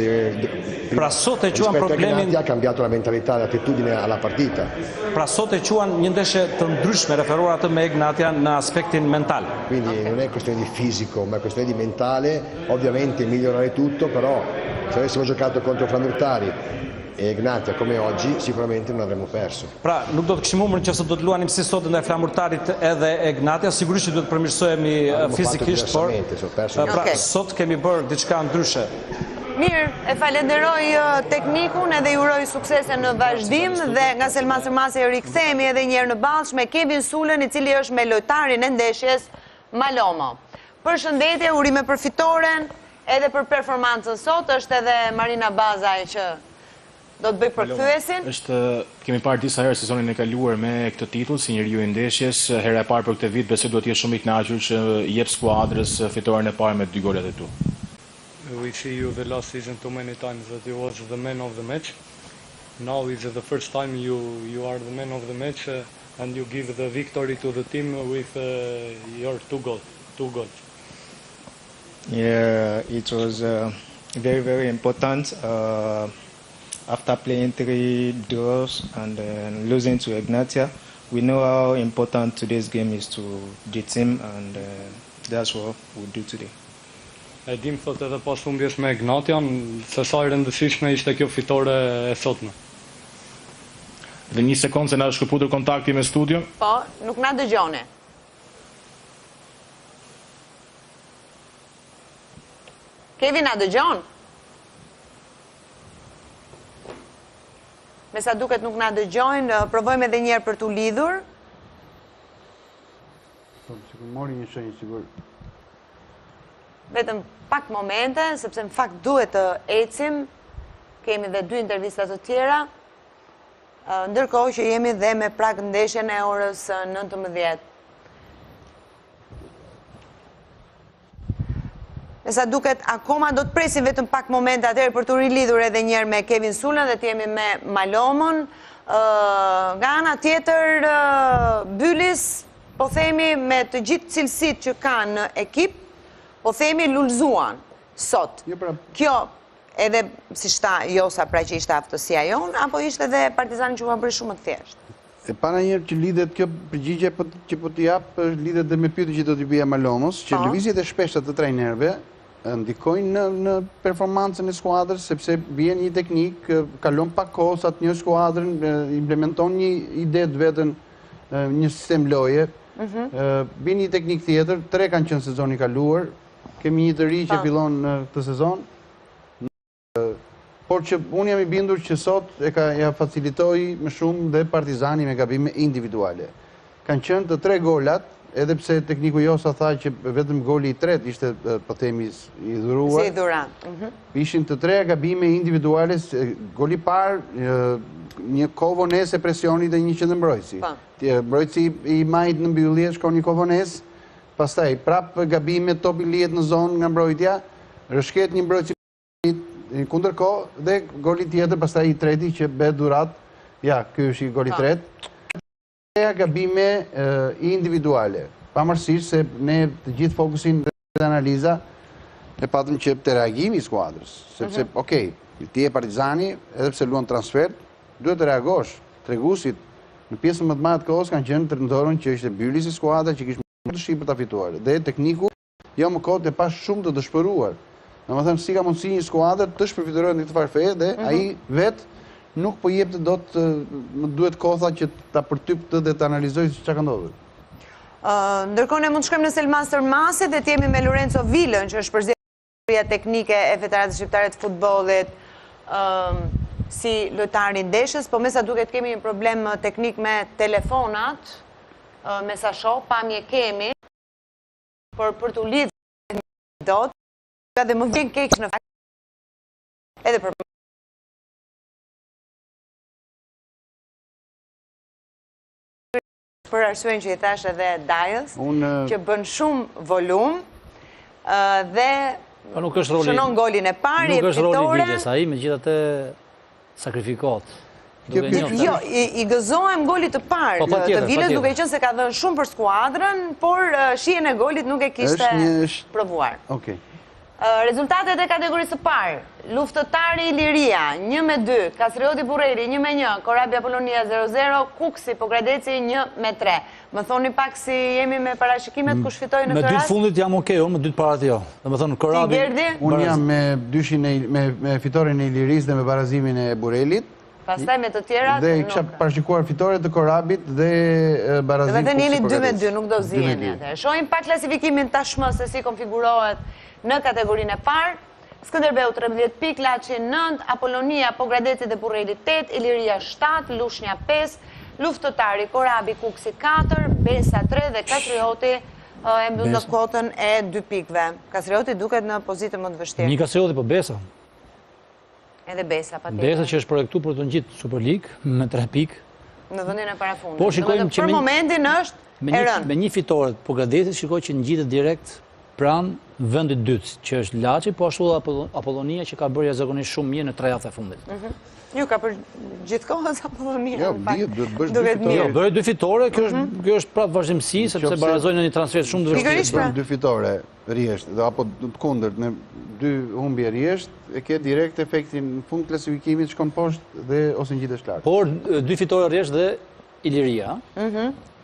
[SPEAKER 8] Pra sot e quan problemin
[SPEAKER 10] ha cambiato la mentalità, l'attitudine alla partita.
[SPEAKER 8] Pra sot e quan një ndeshje të ndryshme referuar atë me Egnatian në aspektin mental.
[SPEAKER 10] Quindi non è questione di fisico, ma è questione di mentale, ovviamente migliorare tutto, però se avessimo giocato contro Flamurtari e Egnatia come oggi, sicuramente non avremmo perso.
[SPEAKER 8] Pra, nuk do të kishim humbur nëse do të luanim si sot ndaj Flamurtarit edhe Egnatia, sigurisht që duhet të përmirësohemi fizikisht, por pra sot kemi bërë diçka ndryshe.
[SPEAKER 1] Mirë, e falenderoj teknikun edhe i uroj suksese në vazhdim dhe nga Selman Stërmasi rikthehemi edhe një herë në Ballsh me Kevin Sulën i cili është me lojtarin e ndeshjes Malomo. Përshëndetje, urime për fitoren, edhe për performancën sot, është edhe Marina Bazaj që do të bëjë përkthyesin.
[SPEAKER 4] Është kemi parë disa herë sezonin e kaluar me këtë titull si njeriu i ndeshjes, hera e parë për këtë vit besoj duhet të jesh shumë i kënaqur që jep skuadrës fitoren e parë me dy golat e tu.
[SPEAKER 11] We see you the last season too many times that you was the man of the match. Now is the first time you you are the man of the match uh, and you give the victory to the team with uh, your two goals. Two goals.
[SPEAKER 12] Yeah, it was uh, very very important. Uh, after playing three draws and then losing to Egnatia, we know how important today's game is to the team, and uh, that's what we'll do today.
[SPEAKER 11] E dim thot edhe pas humbjes me Egnatian, se sa e rëndësishme ishte kjo fitore e sotme.
[SPEAKER 4] Dhe një sekondë se na është shkëputur kontakti me studion.
[SPEAKER 1] Po, nuk na dëgjoni. Kevin na dëgjon? Me sa duket nuk na dëgjojnë, provojmë edhe një herë për t'u lidhur.
[SPEAKER 2] Po, sikur mori një shenjë sikur.
[SPEAKER 1] Vetëm pak momente, sepse në fakt duhet të ecim. Kemi dhe dy intervista të tjera. Ndërkohë që jemi dhe me prag ndeshjen e orës 19. Me sa duket, akoma do të presim vetëm pak momente atëherë për t'u rilidhur edhe njëherë me Kevin Sulën dhe të jemi me Malomon. Nga ana tjetër, Bylis, po themi me të gjithë cilësitë që ka në ekip, po themi lulëzuan sot.
[SPEAKER 2] Jo, pra-
[SPEAKER 1] Kjo edhe siç tha Josa pra që ishte aftësia jonë, apo ishte edhe Partizani që ua bëri shumë më të thjeshtë?
[SPEAKER 2] E para njëherë që lidhet kjo përgjigje po, që po t'i jap, lidhet dhe me pyetjen që do t'i bëja Malomos, që po. lëvizjet e shpeshta të trajnerëve ndikojnë në në performancën e skuadrës sepse vjen një teknik, kalon pak kohë sa të njohë skuadrën, implementon një ide të vetën, një sistem loje. Mhm. Vjen një teknik tjetër, tre kanë qenë sezoni i kaluar, kemi një të ri që po. fillon këtë sezon. Por që unë jam i bindur që sot e ka ja facilitoi më shumë dhe Partizani me gabime individuale. Kanë qenë të tre golat, edhe pse tekniku Josa tha që vetëm goli i tretë ishte, po themi, i dhuruar.
[SPEAKER 1] Si dhuratë. Mhm.
[SPEAKER 2] Ishin të treja gabime individuale, goli i parë, një kohë vonesë e presionit dhe një qendërmbrojtësi. Po. Mbrojtësi i majtë në mbyllje, shkon një kohë vonesë, pastaj prapë gabime, topi lihet në zonë nga mbrojtja, rrëshqet një mbrojtës në kundërkohë dhe goli tjetër, pastaj i treti që bëhet dhuratë, ja, ky është i goli i tretë. Treja gabime individuale, pavarësisht se ne të gjithë fokusin dhe analiza e patëm që te reagimi i skuadrës, sepse, mhm. okej, ti je Partizani, edhe pse luan transfertë, duhet të reagosh. Treguesit në pjesën më të madhe të kohës kanë qenë të rëndorën që ishte Bylisi skuadra që kishte më dëshirë për ta fituar. Dhe tekniku Jo më kot e pashë shumë të dëshpëruar. Domethënë si ka mundësi një skuadër të shpërfytyrohet në këtë farë feje dhe mhm. ai vetë nuk po jepte dot më duhet koha që ta përtyp këtë dhe të analizoj se çka ka ndodhur.
[SPEAKER 1] Ndërkohë ne mund të shkojmë në Selman Stërmasi dhe të jemi me Lorenzo Vilën, që është përzgjedhja teknike e Federatës Shqiptare të Futbollit si lojtari i ndeshjes, po me sa duket kemi një problem teknik me telefonat, me sa shoh, pamje kemi, por për t'u lidhur dot, dhe më vjen keq në fakt, edhe për për arsyen që i thashë edhe Dajës, që bën shumë volum dhe
[SPEAKER 6] po nuk është roli,
[SPEAKER 1] shënon golin e parë,
[SPEAKER 6] nuk është roli i Vilës, ai megjithatë sakrifikohet.
[SPEAKER 1] Jo, i gëzohem golit të parë po, të Vilës, duke qenë se ka dhënë shumë për skuadrën, por shijen e golit nuk e kishte provuar.
[SPEAKER 2] Okej.
[SPEAKER 1] Rezultatet e kategorisë së parë, Luftëtari Iliria, 1 me 2, Kastrioti Burreli, 1 me 1, Korabi Apolonia 0-0, Kukësi Pogradeci 1 me 3. Më thoni pak si jemi me parashikimet kush fitoi në
[SPEAKER 6] Me
[SPEAKER 1] këtë
[SPEAKER 6] dy të
[SPEAKER 1] rast?
[SPEAKER 6] fundit jam okej, unë me dy të parat jo. Domethënë Korabi...
[SPEAKER 1] Ti Gerdi?
[SPEAKER 2] Unë jam me dyshin e me, me fitoren e Ilirisë dhe me barazimin e Burrelit.
[SPEAKER 1] Pastaj me të tjerat
[SPEAKER 2] Dhe kisha
[SPEAKER 1] nuk.
[SPEAKER 2] parashikuar fitore të Korabit dhe e, barazim
[SPEAKER 1] Dhe me thënë jeni
[SPEAKER 2] Kukësi
[SPEAKER 1] 2 me
[SPEAKER 2] Pogradeci.
[SPEAKER 1] 2, nuk do
[SPEAKER 2] 2 me
[SPEAKER 1] ziheni
[SPEAKER 2] 2.
[SPEAKER 1] atëherë. Shohim pak klasifikimin tashmë se si konfigurohet në kategorinë e parë. Skënderbeu 13 pikë, Laçi 9, Apolonia, Pogradeci dhe Burreli 8, Iliria 7, Lushnja 5, Luftëtari, Korabi, Kukësi 4, Besa 3 dhe Kastrioti e mbyll në
[SPEAKER 6] Besa.
[SPEAKER 1] kuotën e 2 pikëve. Kastrioti duket në pozitë më të vështirë.
[SPEAKER 6] Një Kastrioti, po Besa.
[SPEAKER 1] Edhe Besa, patjetër.
[SPEAKER 6] Besa që është projektu për të ngjitë Superligë me 3 pikë.
[SPEAKER 1] Në vendin e parafundit.
[SPEAKER 6] Po, shikojmë
[SPEAKER 1] Domethënë,
[SPEAKER 6] që
[SPEAKER 1] për
[SPEAKER 6] me një-
[SPEAKER 1] momentin është
[SPEAKER 6] Me
[SPEAKER 1] e
[SPEAKER 6] një,
[SPEAKER 1] rënë.
[SPEAKER 6] me një fitore të Pogradecit, shikoj që ngjitet direkt pranë vendit dytë, që është Laçi, po ashtu edhe Apollo- Apollonia që ka bërë jashtëzakonisht shumë mirë në tre javët e fundit.
[SPEAKER 1] Ju ka për gjithkohës Apollonia.
[SPEAKER 2] Jo,
[SPEAKER 1] në fakt.
[SPEAKER 2] dihet, duhet bësh dy
[SPEAKER 1] Duket
[SPEAKER 2] fitore.
[SPEAKER 6] Jo,
[SPEAKER 1] mirë.
[SPEAKER 6] bëri dy fitore, kjo është kjo është prapë vazhdimësi sepse
[SPEAKER 2] Qofse-
[SPEAKER 6] barazojnë në një transfertë shumë të vështirë.
[SPEAKER 1] Pikërisht pra.
[SPEAKER 2] Bën dy fitore rjesht, dhe apo të kundërt, në dy humbje rjesht, e ke direkt efektin në fund klasifikimit shkon poshtë dhe ose ngjitesh lart.
[SPEAKER 6] Por dy fitore rjesht dhe Iliria.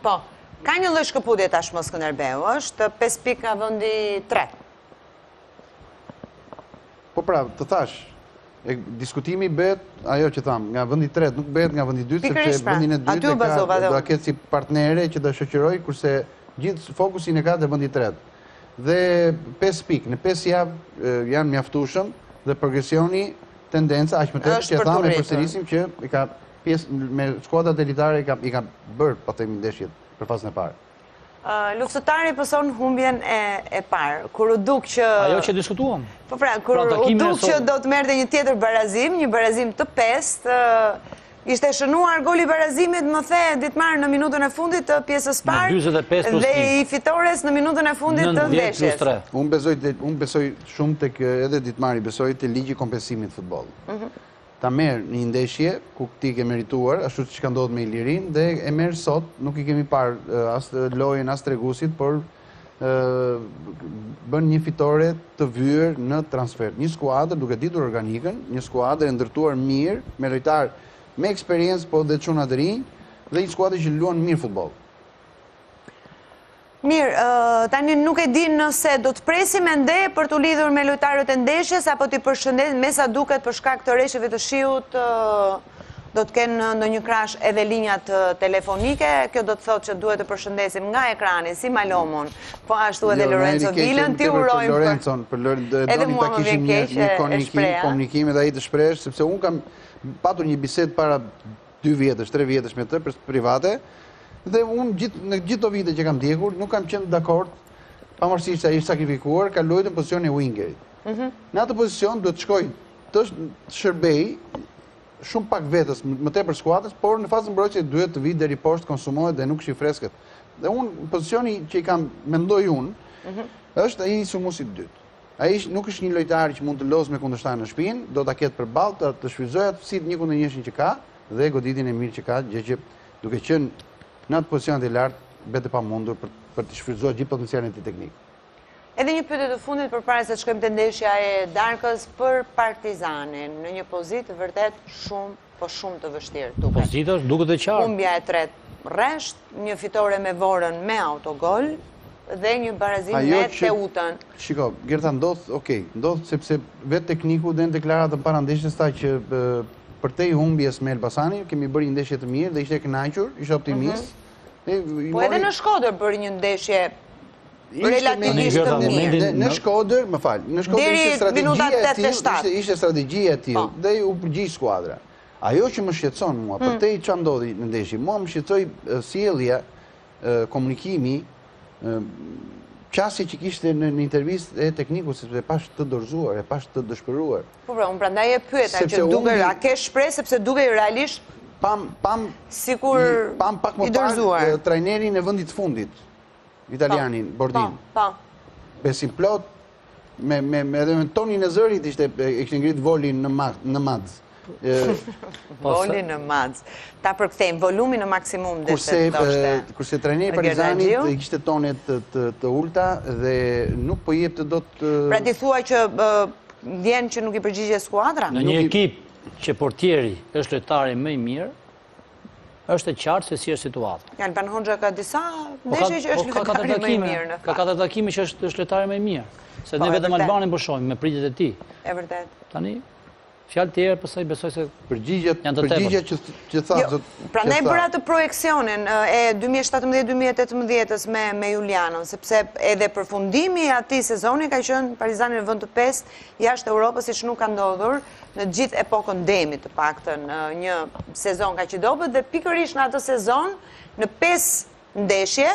[SPEAKER 1] Po, ka një lloj shkëputje tashmë Skënderbeu, është 5 pikë nga vendi 3.
[SPEAKER 2] Po pra, të thash, e, diskutimi bëhet ajo që tham, nga vendi i tretë, nuk bëhet nga vendi i dytë, sepse
[SPEAKER 1] Pikërisht pra,
[SPEAKER 2] vendin e dytë
[SPEAKER 1] aty u
[SPEAKER 2] e ka
[SPEAKER 1] bazova dhe
[SPEAKER 2] do ta
[SPEAKER 1] unë.
[SPEAKER 2] ketë si partnere që do shoqëroj, kurse gjithë fokusin e ka te vendi i tretë. Dhe 5 pikë, në 5 javë e, janë mjaftueshëm dhe progresioni, tendenca, aq më tepër
[SPEAKER 1] Është
[SPEAKER 2] që e
[SPEAKER 1] për t'u
[SPEAKER 2] tham e
[SPEAKER 1] rritur.
[SPEAKER 2] përsërisim që i ka pjesë me skuadrat elitare i ka i ka bërë, po themi ndeshjet për fazën e parë.
[SPEAKER 1] Luftëtari pëson humbjen e, e parë, kur u duk që...
[SPEAKER 6] Ajo që diskutuam.
[SPEAKER 1] Po pra, kur
[SPEAKER 6] Pra,
[SPEAKER 1] u
[SPEAKER 6] takimin e
[SPEAKER 1] duk që
[SPEAKER 6] sotëm.
[SPEAKER 1] do të merrte një tjetër barazim, një barazim të pestë, ishte shënuar goli i barazimit, më the Ditmar në minutën e fundit të pjesës parë
[SPEAKER 6] 45 plus
[SPEAKER 1] dhe
[SPEAKER 6] një.
[SPEAKER 1] i fitores në minutën e fundit të
[SPEAKER 6] 90 plus
[SPEAKER 1] ndeshjes.
[SPEAKER 6] 3.
[SPEAKER 2] Unë besoj unë besoj shumë tek edhe Ditmari, besoj te ligji i kompensimit të futbollit. Ta merr një ndeshje ku ti ke merituar, ashtu siç ka ndodhur me Ilirin dhe e merr sot, nuk i kemi parë e, as lojën, as treguesit, por ë bën një fitore të vyer në transfert. Një skuadër duke ditur organikën, një skuadër e ndërtuar mirë me lojtar me eksperiencë, po dhe çuna të rinj, dhe një skuadër që luan mirë futboll.
[SPEAKER 1] Mirë, ë, tani nuk e di nëse do të presim ende për t'u lidhur me lojtarët e ndeshjes apo t'i përshëndesim, me sa duket për shkak të reshjeve të shiut, ë, do të kenë ndonjë crash edhe linjat ë, telefonike. Kjo do të thotë që duhet të përshëndesim nga ekrani si Malomon, po ashtu edhe
[SPEAKER 2] Jo, na
[SPEAKER 1] Lorenzo
[SPEAKER 2] eri keq,
[SPEAKER 1] Vilën,
[SPEAKER 2] më
[SPEAKER 1] ti
[SPEAKER 2] tepër për
[SPEAKER 1] urojmë për
[SPEAKER 2] Lorenzon, për Lor-
[SPEAKER 1] Edhe
[SPEAKER 2] donim
[SPEAKER 1] mua
[SPEAKER 2] ta
[SPEAKER 1] më vjen
[SPEAKER 2] kishim një
[SPEAKER 1] keq
[SPEAKER 2] një
[SPEAKER 1] e- e
[SPEAKER 2] komunikim,
[SPEAKER 1] shpreha.
[SPEAKER 2] komunikim edhe ai të shprehesh, sepse unë kam patur një bisedë para 2 vjetësh, 3 vjetësh me të për private dhe unë gjithë në gjithë këto vite që kam ndjekur, nuk kam qenë dakord, pavarësisht se ai është sakrifikuar, ka luajtur në pozicionin e wingerit.
[SPEAKER 1] Mhm.
[SPEAKER 2] Në atë pozicion duhet të shkoj të sh- të shërbej shumë pak vetës, më më tepër skuadrës, por në fazën mbrojtëse duhet të vi deri poshtë, konsumohet dhe nuk është i freskët. Dhe unë pozicioni që i kam mendoj unë është ai i sulmuesit të dytë. Ai është- nuk është një lojtar që mund të lozë me kundërshtar në shtëpinë, do ta ketë përballë, të, të shfrytëzojë aftësitë një kundër njëshin që ka dhe goditjen e mirë që ka, gjë që duke qenë në atë pozicion të lartë bëhet e pamundur për për të shfrytëzuar gjithë potencialin e tij teknik.
[SPEAKER 1] Edhe një pyetje të fundit përpara se të shkojmë te ndeshja e darkës për Partizanin, në një pozitë vërtet shumë, po shumë të vështirë duket.
[SPEAKER 6] Pozita është duket e qartë.
[SPEAKER 1] Humbja e tretë rresht, një fitore me Vorën me autogol dhe një barazim
[SPEAKER 2] Ajo
[SPEAKER 1] me
[SPEAKER 2] që-
[SPEAKER 1] Teutën.
[SPEAKER 2] Shiko, Gerta ndodh, okay, ndodh sepse vetë tekniku dhe në deklaratën para ndeshjes tha që e, përtej humbjes me Elbasanin kemi bërë një ndeshje të mirë dhe ishte e kënaqur, ishte optimist.
[SPEAKER 1] Po edhe në Shkodër bëri një ndeshje relativisht të
[SPEAKER 2] mirë. Në Shkodër, më fal, në Shkodër ishte strategjia e tillë, ishte ishte strategjia e tillë po. dhe u përgjigj skuadra. Ajo që më shqetëson mua, hmm. përtej ça ndodhi në ndeshje, mua më shqetësoi sjellja, komunikimi, qasja që kishte në, në intervistë e teknikut, sepse e pashë të dorëzuar, e pashë të dëshpëruar.
[SPEAKER 1] Po pra, unë prandaj e pyeta që dukej, a ke shpresë sepse dukej realisht
[SPEAKER 2] pam pam
[SPEAKER 1] sikur
[SPEAKER 2] pam pak më parë trajnerin e vendit të fundit, italianin po, Bordin.
[SPEAKER 1] Po. Po.
[SPEAKER 2] Besimplotë me me me edhe me tonin e zërit ishte e kishte ngrit volin në ma, në maz.
[SPEAKER 1] Voli në maz. Ta përkthejmë volumin në maksimum
[SPEAKER 2] dhe kurse kurse trajneri i Partizanit i kishte tonet të, të, të ulta dhe nuk po jepte dot
[SPEAKER 1] Pra ti thua që Ndjen që nuk i përgjigjet
[SPEAKER 6] skuadra? Në një ekip që portieri është lojtari më i mirë, është e qartë se si është
[SPEAKER 1] situata. Alban Hoxha ka disa po ndeshje që është
[SPEAKER 6] po
[SPEAKER 1] lojtari më i mirë në
[SPEAKER 6] fakt. Ka katër takime që është është lojtari më i mirë. Se po, ne vetëm Albanin po shohim me pritjet e
[SPEAKER 1] tij. E vërtetë.
[SPEAKER 6] Tani Fjalë tjera pastaj besoj se
[SPEAKER 2] përgjigjet janë të tepër. Përgjigjet që që tha
[SPEAKER 1] jo, zot. Prandaj bëra atë projeksionin e 2017-2018-s me me Julianon, sepse edhe përfundimi i atij sezoni ka qenë Partizani në vend të pestë jashtë Europës, siç nuk ka ndodhur në gjithë epokën Demi të paktën një sezon kaq i dobët dhe pikërisht në atë sezon në pesë ndeshje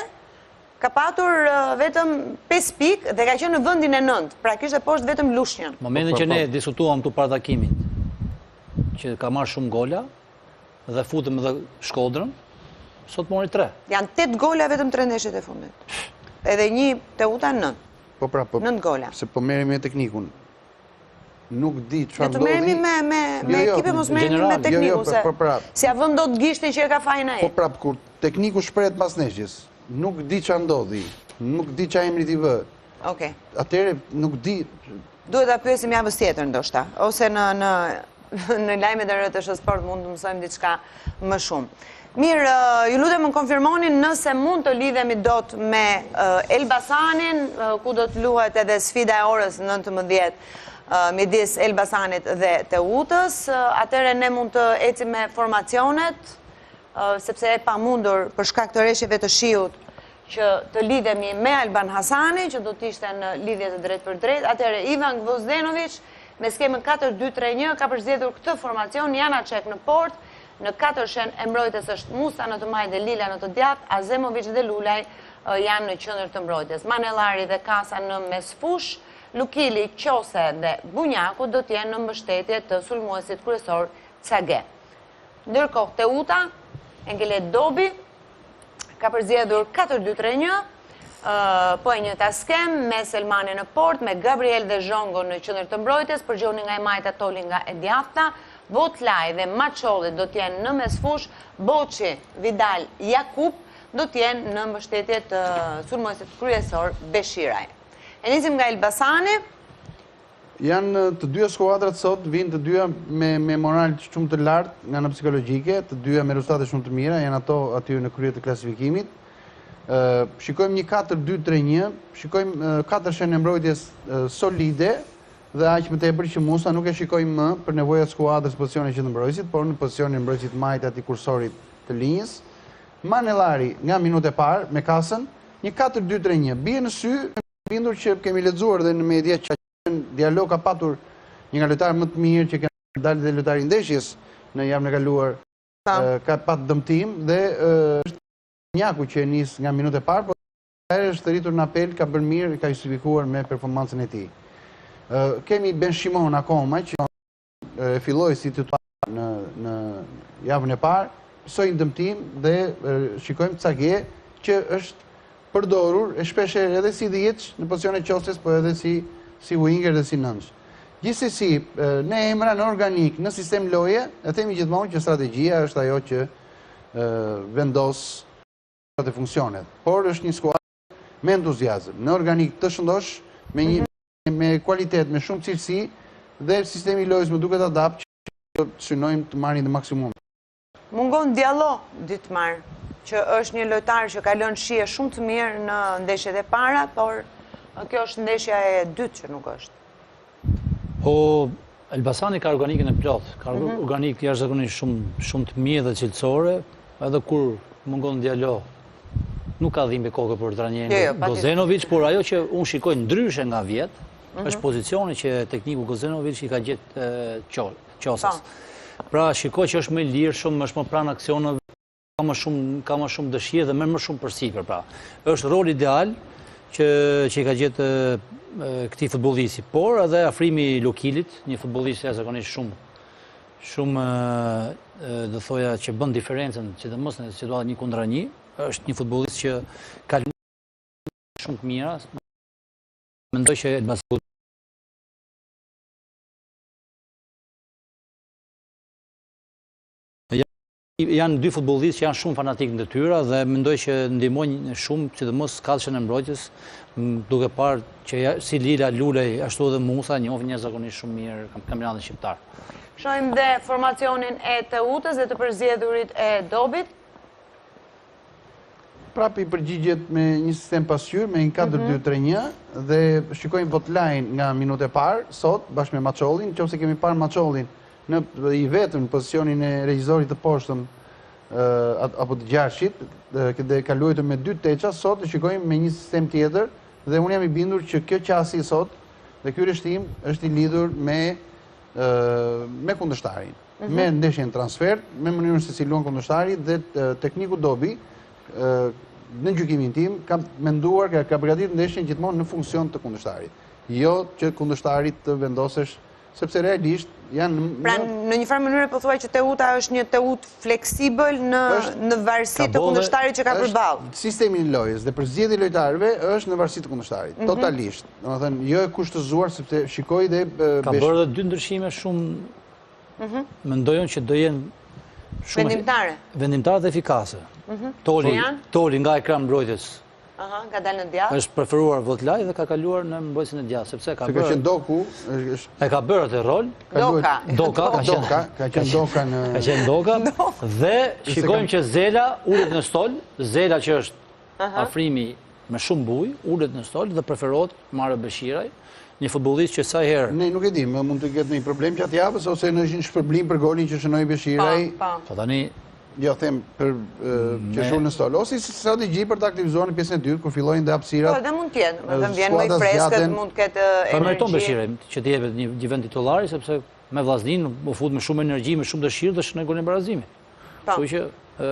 [SPEAKER 1] Ka patur vetëm 5 pikë dhe ka qenë në vendin e 9, pra kishte poshtë vetëm
[SPEAKER 6] Lushnjën. Momentin që ne diskutuam këtu para takimit, që ka marrë shumë gola dhe futëm edhe Shkodrën, sot mori
[SPEAKER 1] 3. Janë 8 gola vetëm 3 ndeshjet e fundit. Edhe një Teuta 9.
[SPEAKER 2] Po pra, po.
[SPEAKER 1] 9 gola.
[SPEAKER 2] Se po merremi me teknikun. Nuk di
[SPEAKER 1] çfarë ndodhi. Ne të merremi me me me jo, jo, ekipe, mos merremi me teknikun jo, jo, se. Po, pra, s'ia vëmë dot gishtin që e ka fajin ai.
[SPEAKER 2] Po pra, kur tekniku shprehet pas ndeshjes, nuk di çfarë ndodhi, nuk di çfarë emri t'i vë.
[SPEAKER 1] Okej.
[SPEAKER 2] Atëherë nuk di
[SPEAKER 1] Duhet ta pyesim javës tjetër ndoshta, ose në në në lajmet e RTSH Sport mund të mësojmë diçka më shumë. Mirë, ju lutem më konfirmoni nëse mund të lidhemi dot me Elbasanin, ku do të luhet edhe sfida e orës 19 midis Elbasanit dhe Teutës. Atëherë ne mund të ecim me formacionet, sepse e pamundur për shkak të reshjeve të shiut që të lidhemi me Alban Hasanin, që do të ishte në lidhje të drejtpërdrejtë. Atëherë Ivan Gvozdenovic me skemën 4-2-3-1 ka përzgjedhur këtë formacion, Janacek në portë, Në katërshen e mbrojtjes është Musa në të majtë dhe Lila në të djathtë, Azemovic dhe Lulaj janë në qendër të mbrojtjes. Manellari dhe Kasa në mesfushë, Lukili, Qose dhe Bunjaku do të jenë në mbështetje të sulmuesit kryesor Cage. Ndërkohë Teuta, Enkelejd Dobi, ka përzgjedhur 4-2-3-1, po e njëjta skemë, me Selmanin në portë, me Gabriel dhe Zhongo në qendër të mbrojtjes, Përgjoni nga e majta, Toli nga e djathta, Botlaj dhe Maçolli do të jenë në mesfushë, Boçi, Vidal, Jakup do të jenë në mbështetje të sulmuesit kryesor Beshiraj. E nisim nga Elbasani.
[SPEAKER 2] Janë të dyja skuadrat sot, vijnë të dyja me me moral shumë të lartë nga ana psikologjike, të dyja me rezultate shumë të mira, janë ato aty në krye të klasifikimit. Ë shikojmë një 4-2-3-1, shikojmë katërshen e mbrojtjes solide dhe aq më tepër që Musa nuk e shikojmë më për nevojat e skuadrës në pozicionin e qendërmbrojtësit, por në pozicionin e mbrojtësit të majtë atij kursorit të linjës. Manellari nga minuta e parë me Kasën, një 4-2-3-1, bie në sy bindur që kemi lexuar dhe në media që Diallo ka patur një nga lojtarët më të mirë që ka dalë dhe lojtari i ndeshjes në javën e kaluar. Ka pat dëmtim dhe është Bunjaku që e nis nga minuta e parë, por herë është rritur në apel, ka bërë mirë, ka justifikuar me performancën e tij. Kemi Ben Shimon akoma që e filloi si titullar në në javën e parë, pësoi një dëmtim dhe shikojmë Cage që është përdorur e shpesh herë edhe si dhjetësh në pozicionin e Qoses, po edhe si si winger dhe si nënsh. Gjithsesi, në emra, në organikë, në sistem loje, e themi gjithmonë që strategjia është ajo që vendos të funksionet. Por është një skuadër me entuziazëm, në organikë të shëndoshë, me një mhm. me kualitet, me shumë cilësi dhe sistemi i lojës më duket adapt që synojmë të marrin të maksimum.
[SPEAKER 1] Mungon Diallo, Ditmar, që është një lojtar që ka lënë shije shumë të mirë në ndeshjet e para, por kjo është ndeshja e dytë që nuk është.
[SPEAKER 6] Po, Elbasani ka organikën e plotë, ka mhm. organikë jashtëzakonisht shumë, shumë të mirë dhe cilësore, edhe kur mungon Diallo. Nuk ka dhimbje koke për trajnerin
[SPEAKER 1] jo, jo,
[SPEAKER 6] Gozenovic, por ajo që unë shikoj ndryshe nga vjet,
[SPEAKER 1] mhm.
[SPEAKER 6] është pozicioni që tekniku Gozenovic i ka gjetë Qosës. Po. Pra, shikoj që është më i lirshëm, është më pranë aksioneve, ka më shumë ka më shumë dëshirë dhe merr më shumë përsipër pra. Është rol ideal që që i ka gjetë këtij futbollisti, por edhe afrimi i Lukilit, një futbollist jashtëzakonisht shumë shumë do thoja që bën diferencën, sidomos në situata një kundra një, është një futbollist që ka shumë të mira. Mendoj që Elbasan Janë dy futbollistë që janë shumë fanatikë në detyra dhe mendoj që ndihmojnë shumë, sidomos kafshën e mbrojtjes, duke parë që si Lila, Lulaj, ashtu edhe Musa njohin jashtëzakonisht shumë mirë kampionatin shqiptar.
[SPEAKER 1] Shohim dhe formacionin e Teutës dhe të përzgjedhurit e Dobit.
[SPEAKER 2] Prapë i përgjigjet me një sistem pasqyrë, me një 4-2-3-1 dhe shikojmë Votlajn nga minuta e parë sot bashkë me Maçollin, nëse kemi parë Maçollin Në i vetëm në pozicionin e regjizorit të poshtëm apo të gjashit, dhe ka luajtur me dy teça, sot e shikojmë me një sistem tjetër dhe unë jam i bindur që kjo qasje sot dhe ky rreshtim është i lidhur me me kundërshtarin, mhm. me ndeshjen transfert, me mënyrën se si luan kundërshtari dhe tekniku Dobi në gjykimin tim ka menduar ka ka përgatitur ndeshjen gjithmonë në funksion të kundërshtarit. Jo që kundërshtarit të vendosesh sepse realisht janë...
[SPEAKER 1] Pra, në një farë mënyre po thua që Teuta është një Teutë fleksibël në në varësi të kundërshtarit që ka
[SPEAKER 2] përballë. Sistemi i lojës dhe përzgjedhja e lojtarëve është në varësi të kundërshtarit, mhm. totalisht. Domethënë, jo e kushtëzuar sepse shikoj dhe
[SPEAKER 6] Ka bërë dhe dy ndryshime shumë mhm. mendoj unë që do jenë
[SPEAKER 1] shumë vendimtare.
[SPEAKER 6] Vendimtare dhe efikase. Mhm. Toli, Toli nga krah mbrojtës
[SPEAKER 1] Aha, ka dalë në djathtë.
[SPEAKER 6] Është preferuar Votlaj dhe ka kaluar në mbrojtësin e djathtë, sepse ka
[SPEAKER 2] bërë. Ka qenë Doku,
[SPEAKER 6] është E ka bërë atë rol.
[SPEAKER 1] Doka.
[SPEAKER 6] Doka ka qenë.
[SPEAKER 2] Doka, ka qenë Doka në
[SPEAKER 6] Ka qenë Doka dhe shikojmë që Zela ulet në stol, Zela që është afrimi me shumë bujë, ulet në stol dhe preferohet Mario Beshiraj, një futbollist që sa herë
[SPEAKER 2] Ne nuk e dimë, mund të ketë ndonjë problem gjatë javës ose në një shpërblim për golin që shënoi Beshiraj.
[SPEAKER 1] Po, po.
[SPEAKER 6] Po tani
[SPEAKER 2] Jo, them për që shkon në stol ose si strategji për të aktivizuar në pjesën e dytë kur fillojnë dhe
[SPEAKER 1] hapësirat. Po, dhe mund të jetë, domethënë vjen më i freskët, mund të ketë
[SPEAKER 6] energji. Po meriton Beshiraj që të jepet një një vend titullari sepse me Vllazninë u fut me shumë energji, me shumë dëshirë dhe shënoi golin e barazimit. Po. Kështu që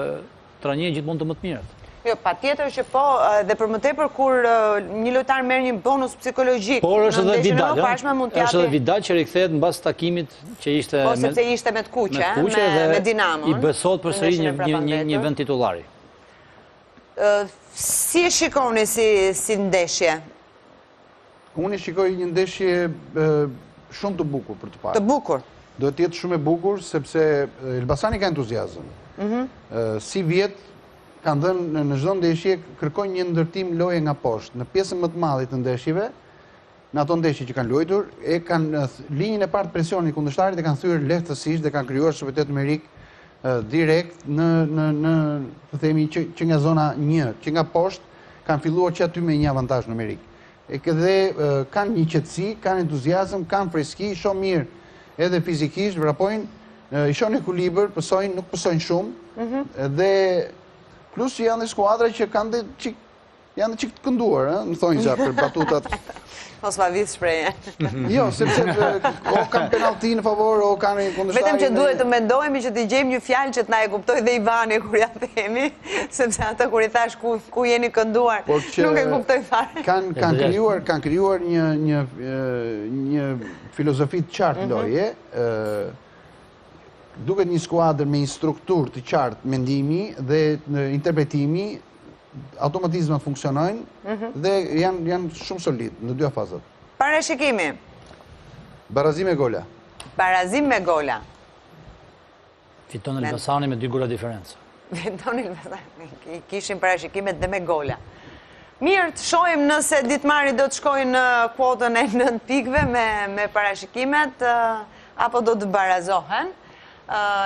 [SPEAKER 6] trajneri gjithmonë do më të
[SPEAKER 1] mirët. Jo, patjetër që po, dhe për më tepër kur një lojtar merr një bonus psikologjik
[SPEAKER 6] Por është edhe Vidal, është edhe Vidal që rikthehet mbas takimit që ishte
[SPEAKER 1] po, me sepse ishte me të kuqe, me, kuqe me, me Dinamon.
[SPEAKER 6] I besohet përsëri një një një vend titullari.
[SPEAKER 1] Si e shikoni si si ndeshje?
[SPEAKER 2] Unë e shikoj një ndeshje shumë të bukur për të
[SPEAKER 1] parë. Të bukur.
[SPEAKER 2] Duhet të jetë shumë e bukur sepse Elbasani ka entuziazëm. Mm Sivjet kanë dhënë në çdo ndeshje kërkojnë një ndërtim loje nga poshtë. Në pjesën më të madhe të ndeshjeve, në ato ndeshje që kanë luajtur, e kanë linjën e parë të presionit kundërshtarit e kanë thyer lehtësisht dhe kanë krijuar superioritet numerik direkt në në në të themi që që nga zona 1, që nga poshtë kanë filluar që aty me një avantazh numerik. E dhe kanë një qetësi, kanë entuziazëm, kanë freski, shumë mirë edhe fizikisht, vrapojnë, i shoh në ekuilibër, pësojnë, nuk pësojnë shumë, mhm. dhe plus që janë dhe skuadra që kanë dhe çik Janë çik të kënduar, ë, në thonjëza për batutat.
[SPEAKER 1] Mos ma vidh shprehjen.
[SPEAKER 2] Jo, sepse o kanë penallti në favor, o kanë një
[SPEAKER 1] kundërshtar. Vetëm që duhet të mendohemi që të gjejmë një fjalë që të na e kuptojë dhe Ivani kur ia themi, sepse atë kur i thashë ku ku jeni kënduar, nuk e kuptoi
[SPEAKER 2] fare. Kanë kanë krijuar, kanë krijuar një një një filozofi të qartë mhm. loje, ë duket një skuadër me një strukturë të qartë mendimi dhe interpretimi automatizmat funksionojnë mhm. dhe janë janë shumë solid në dyja fazat.
[SPEAKER 1] Parashikimi.
[SPEAKER 2] Barazim me gola.
[SPEAKER 1] Barazim me gola.
[SPEAKER 6] Fiton Elbasani me dy gola diferencë.
[SPEAKER 1] Fiton Elbasani. I kishim parashikimet dhe me gola. Mirë, të shohim nëse Ditmari do të shkojë në kuotën e 9 pikëve me, me parashikimet, apo do të barazohen.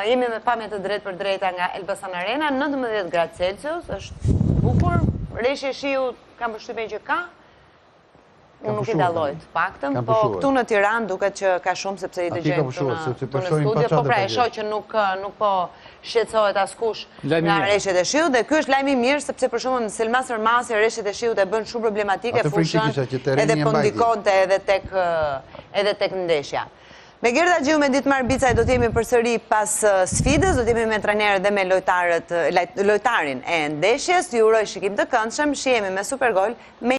[SPEAKER 1] Jemi me pamje të drejtpërdrejta nga Elbasan Arena, 19 gradë Celsius, është bukur, reshje shiu kam përshtypjen që ka. Unë nuk i dalloj të paktën, po këtu në Tiranë duket që ka shumë sepse i dëgjojmë këtu në studio, po pra e shoh që nuk nuk po shqetësohet askush nga reshjet e shiut dhe ky është lajm i mirë sepse për shembull në Selman Stërmasi reshjet e shiut e bënë shumë problematike fushën edhe po ndikonte edhe tek edhe tek ndeshja. Me Gerta Xhiun me Ditmar Bicaj do të jemi përsëri pas sfidës, do të jemi me trajnerët dhe me lojtarët lojtarin e ndeshjes. Ju uroj shikim të këndshëm, shihemi me Supergol me.